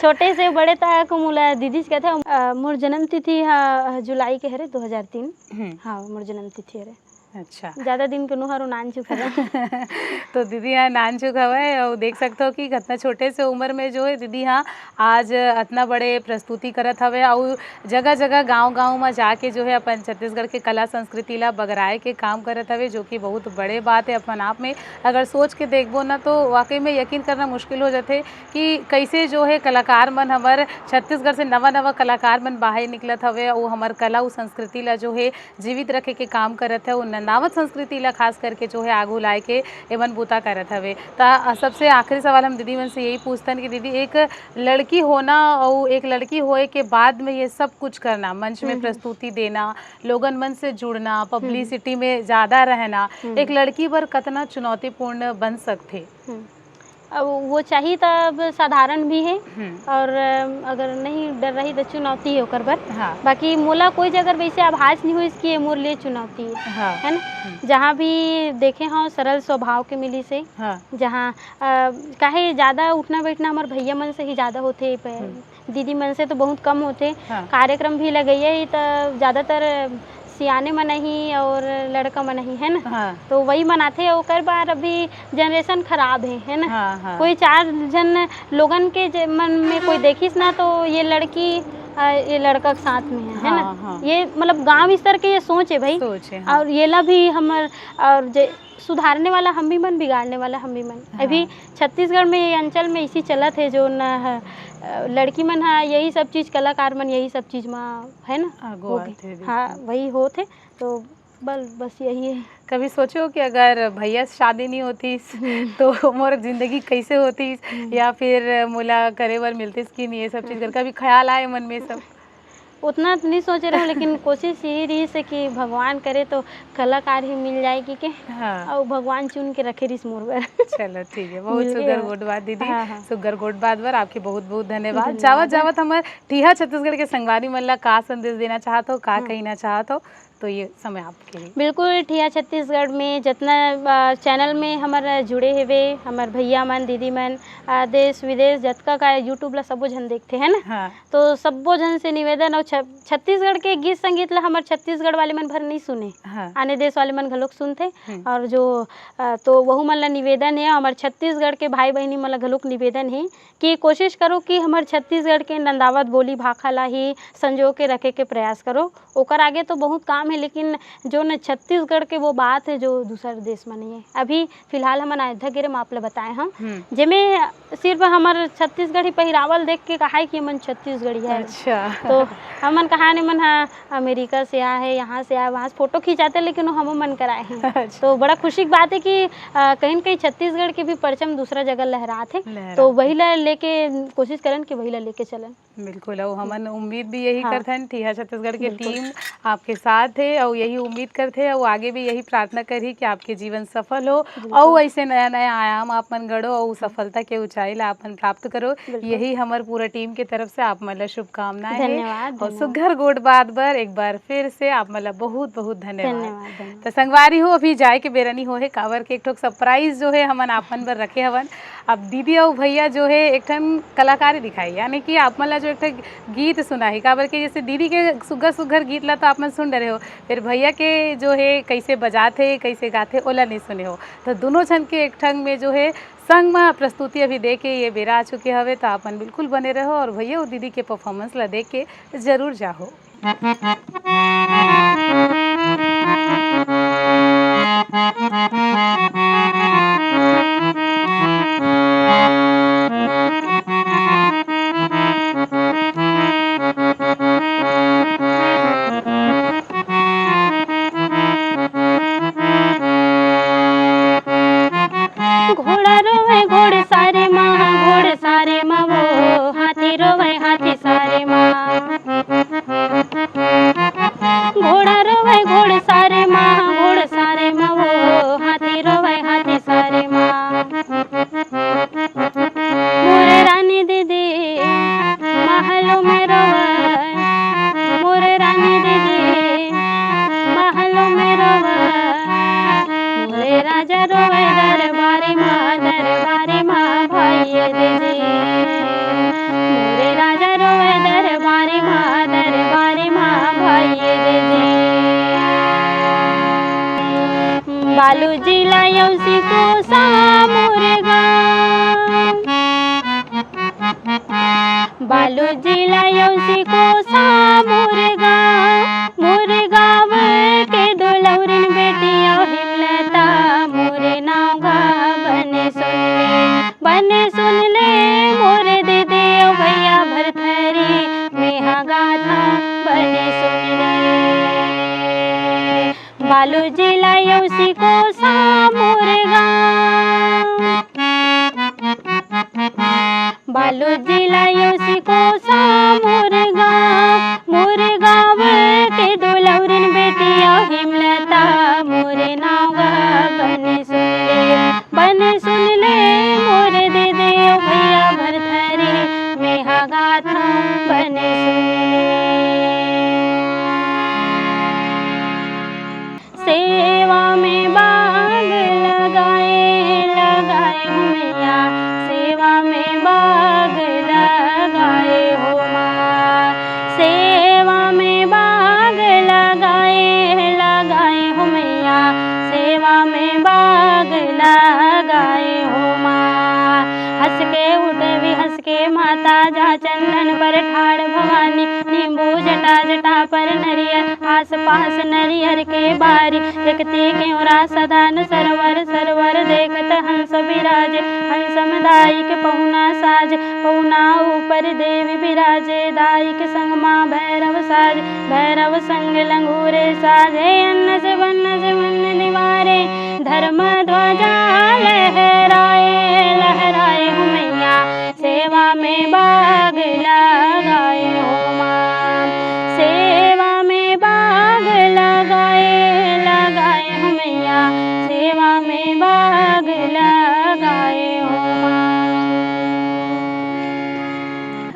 छोटे से बड़े तक मोला दीदी से कथे। अ, मोर जन्म तिथि ह जुलाई के हरे, दो हज़ार तीन। हम्म। हाँ, मोर जन्म तिथि हरे। अच्छा। ज्यादा दिन के नोहर नान चुका। तो दीदी यहाँ नान चुका हुआ है और देख सकते हो कि कितना छोटे से उम्र में जो है दीदी यहाँ आज अतना बड़े प्रस्तुति करत हवे अउ जगह-जगह, गांव-गांव म जाके जो है अपन छत्तीसगढ़ के कला संस्कृति ला बगराए के काम करत हवे, जो कि बहुत बड़े बात है अपन आप में। अगर सोच के देखबो ना तो वाकई में यकीन करना मुश्किल हो जाथे कि कैसे जो है कलाकार मन हमर छत्तीसगढ़ से नवा-नवा कलाकार मन बाहर निकलत हवे अउ हमर कला अउ संस्कृति ला जो है जीवित रखे के काम करत है, अउ नंदावत संस्कृति ला खास करके जो है आगू लाए के एमन बूता करत हवे। त सबसे आखिरी सवाल हम दीदी मन से यही पूछतन कि दीदी एक लड़की होना अउ एक लड़की होए के बाद में ये सब कुछ करना, मंच में हम्म। प्रस्तुति देना, लोगन मन से जुड़ना, पब्लिसिटी में ज्यादा रहना, हम्म। एक लड़की बर कतना चुनौतीपूर्ण बन सकथे? हम्म। अब वो चाही त अब साधारण भी है हम्म। और अम, अगर नहीं डर रही तो चुनौती है ओकर बर। हाँ। बाकी मोला कोई जगह वैसे आभास नहीं होइस कि ये मोर लिए चुनौती है, हाँ। है ना? जहाँ भी देखे हों सरल स्वभाव के मिली से, हाँ। जहाँ अ, काहे ज्यादा उठना बैठना हमर भैया मन से ही ज्यादा होथे, प- हम्म। दीदी मन से तो बहुत कम होथे। हाँ। कार्यक्रम भी लगइया ही त ज्यादातर सियाने मन ही और लड़का मन ही, है ना? हाँ। तो वही मन आथे, ओकर बर अभी जनरेशन खराब है, है ना? हाँ, हाँ। कोई चार झन लोगन के जे मन में कोई देखिस ना तो ये लड़की अ, ये लड़का के साथ में है, है हाँ, ना? हाँ। ये मतलब गांव स्तर के ये सोच है भाई। सोच है, हाँ। और ये ला भी हमर और जे सुधारने वाला हम भी मन, बिगाड़ने वाला हम भी मन। हाँ। अभी छत्तीसगढ़ में ये अंचल में इसी चलत है जो न ह, अ, लड़की मन हा यही सब चीज, कलाकार मन यही सब चीज में है ना? आगू हो गए। आथे, बिल्कुल। हाँ, वही होत है। तो बल बस यही है। कभी सोचो कि अगर भैया से शादी नहीं होती तो मोर जिंदगी कैसे होती, या फिर मोला करे बर मिलतीस कि नहीं, ये सब चीज कर कभी ख्याल आए मन में सब? उतना तो नहीं सोचे रहे, लेकिन कोशिश यही रही से कि भगवान करे तो कलाकार ही मिल जाए कि के। हाँ। और भगवान चुन के रखे रहिस मोर बर। चलो ठीक है, बहुत मिल गए सुगर हो। गोठ बात दीदी। हाँ, हाँ। सुगर गोठ बात बर आपके बहुत बहुत धन्यवाद। धन्यवाद। जावत जावत हमर ठिया छत्तीसगढ़ के संगवारी मन ला का संदेश देना चाहत हो, का कहना चाहत हो, तो ये समय आपके लिए। बिल्कुल, ठिया छत्तीसगढ़ में जितना अ, चैनल में हमर जुड़े हेवे, हमर भैया मन, दीदी मन, अ, देश विदेश जतका का YouTube ला सबो झन देखते हैं ना, हाँ। तो सब्बो झन से निवेदन, और छ-, छत्तीसगढ़ के गीत संगीत ला हमर छत्तीसगढ़ वाले मन भर नहीं सुने, हाँ। आने देश वाले मन घलोक सुनथे। हम्म। और जो अ, तो वहू मन ला निवेदन है, हमर छत्तीसगढ़ के भाई बहिनी मन ला घलोक निवेदन है कि कोशिश करो कि हमर छत्तीसगढ़ के नंदावत बोली भाखा ला ही संजो के रखे के प्रयास करो। ओकर आगे तो बहुत काम है, लेकिन जो न छत्तीसगढ़ के वो बात है जो दूसर देश में नहीं है। अभी फिलहाल हमन अयोध्या गिरे, मैं आप ला बताए हम, हम्म। जेमे सिर्फ हमर छत्तीसगढ़ी पहिरावल देख के कहाए कि हमन छत्तीसगढ़ी है। अच्छा। तो हमन कहाने मन हा अमेरिका से आए है, यहाँ से आए, वहाँ से फोटो खिंचाते, लेकिन वो हमो मन कराए हैं। अच्छा। तो बड़ा खुशी की बात है कि अ, कहीं न कहीं छत्तीसगढ़ के भी परचम दूसरा जगह लहरात है। लहरात तो है। वही ला लेके कोशिश करन कि वही ला लेके चलन। बिल्कुल, अउ हमन उम्मीद भी यही हाँ। करथन, ठिया छत्तीसगढ़ के बिल्कुल। टीम आपके साथ है अउ यही उम्मीद करथे अउ आगे भी यही प्रार्थना करही कि आपके जीवन सफल हो बिल्कुल। अउ ऐसे नया नया आयाम आप मन गढ़ो अउ सफलता के ऊंचाई ला आप मन प्राप्त करो। बिल्कुल। यही हमर पूरा टीम के तरफ से आप मन ला शुभकामनाएं हे। धन्यवाद, और धन्यवाद। सुघर गोठ बात बर एक बार फिर से आप मन ला बहुत बहुत धन्यवाद। धन्यवाद, धन्यवाद। तो संगवारी हो, अभी जाए के बेरा नहीं हो हे, काबर के एक ठो सरप्राइज जो है हमन आप मन बर रखे हवन। अब दीदी अउ भैया जो है एक ठन कलाकारी दिखाई, यानी कि आप मन ला जो एक ठन गीत सुनाही, काबर के जैसे दीदी के सुग्घर सुग्घर गीत ला तो आप मन सुन डरे हो, फिर भैया के जो है कैसे बजाथे, कैसे गाथे, ओला नहीं सुने हो। तो दोनों झन के एक ठन में जो है संग में प्रस्तुति अभी दे के ये बेरा आ चुके हवे, तो आप मन बिल्कुल बने रहो और भैया अउ दीदी के परफॉर्मेंस ला देख के जरूर जाहो। जिला यौसी कोसा मोर गाँव। बालोद जिला यौसी कोसा मोर गाँव, मोर गाँव के दुलौरिन बेटिया हेमलता, मोर नाव गा बने सुन ले, बने सुन ले मोर दीदी अउ भैया भरथरी, मेहा गाथा बने सुन ले। बालोद जिला यौसी कोसा मोर गाँव। बालोद जिला यौसी कोसा मोर गाँव, मोर गाँव के दुलौरिन बेटिया हेमलता, मोर नाव गा बने सुन ले, बने सुन ले मोर दीदी अउ भैया भरथरी, मेहा गाथा बने सुन ले। सेवा में बाग लगाए, लगाए हो मैया, सेवा में बाग लगाए हो माँ। सेवा में बाग लगाए, लगाए हो मैया, सेवा में बाग लगाए हो माँ। हँस के उठवी, हँस के माता जा चंदन पर ठाढ़ भवानी, नींबू जटा जटा पर नरियर, आस पास नरियर के बारी, देखती क्यों रास दान सरवर, सरवर देखत हंस बिराजे, हंस में दाई के पहुना साज, पहुना ऊपर देवी बिराजे, दाई के संग माँ भैरव साज, भैरव संग लंगूरे साजे, अन्न से बन्न से मन निवारे, धर्म ध्वजा लहराए, लहराए हो मैया, सेवा में बाग लगाए हो माँ, सेवा में बाग लगाए, लगाए हो मैया, सेवा में बाग लगाए हो माँ।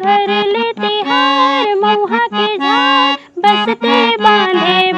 हरेली तिहार मउहा के झार, बसते बांधे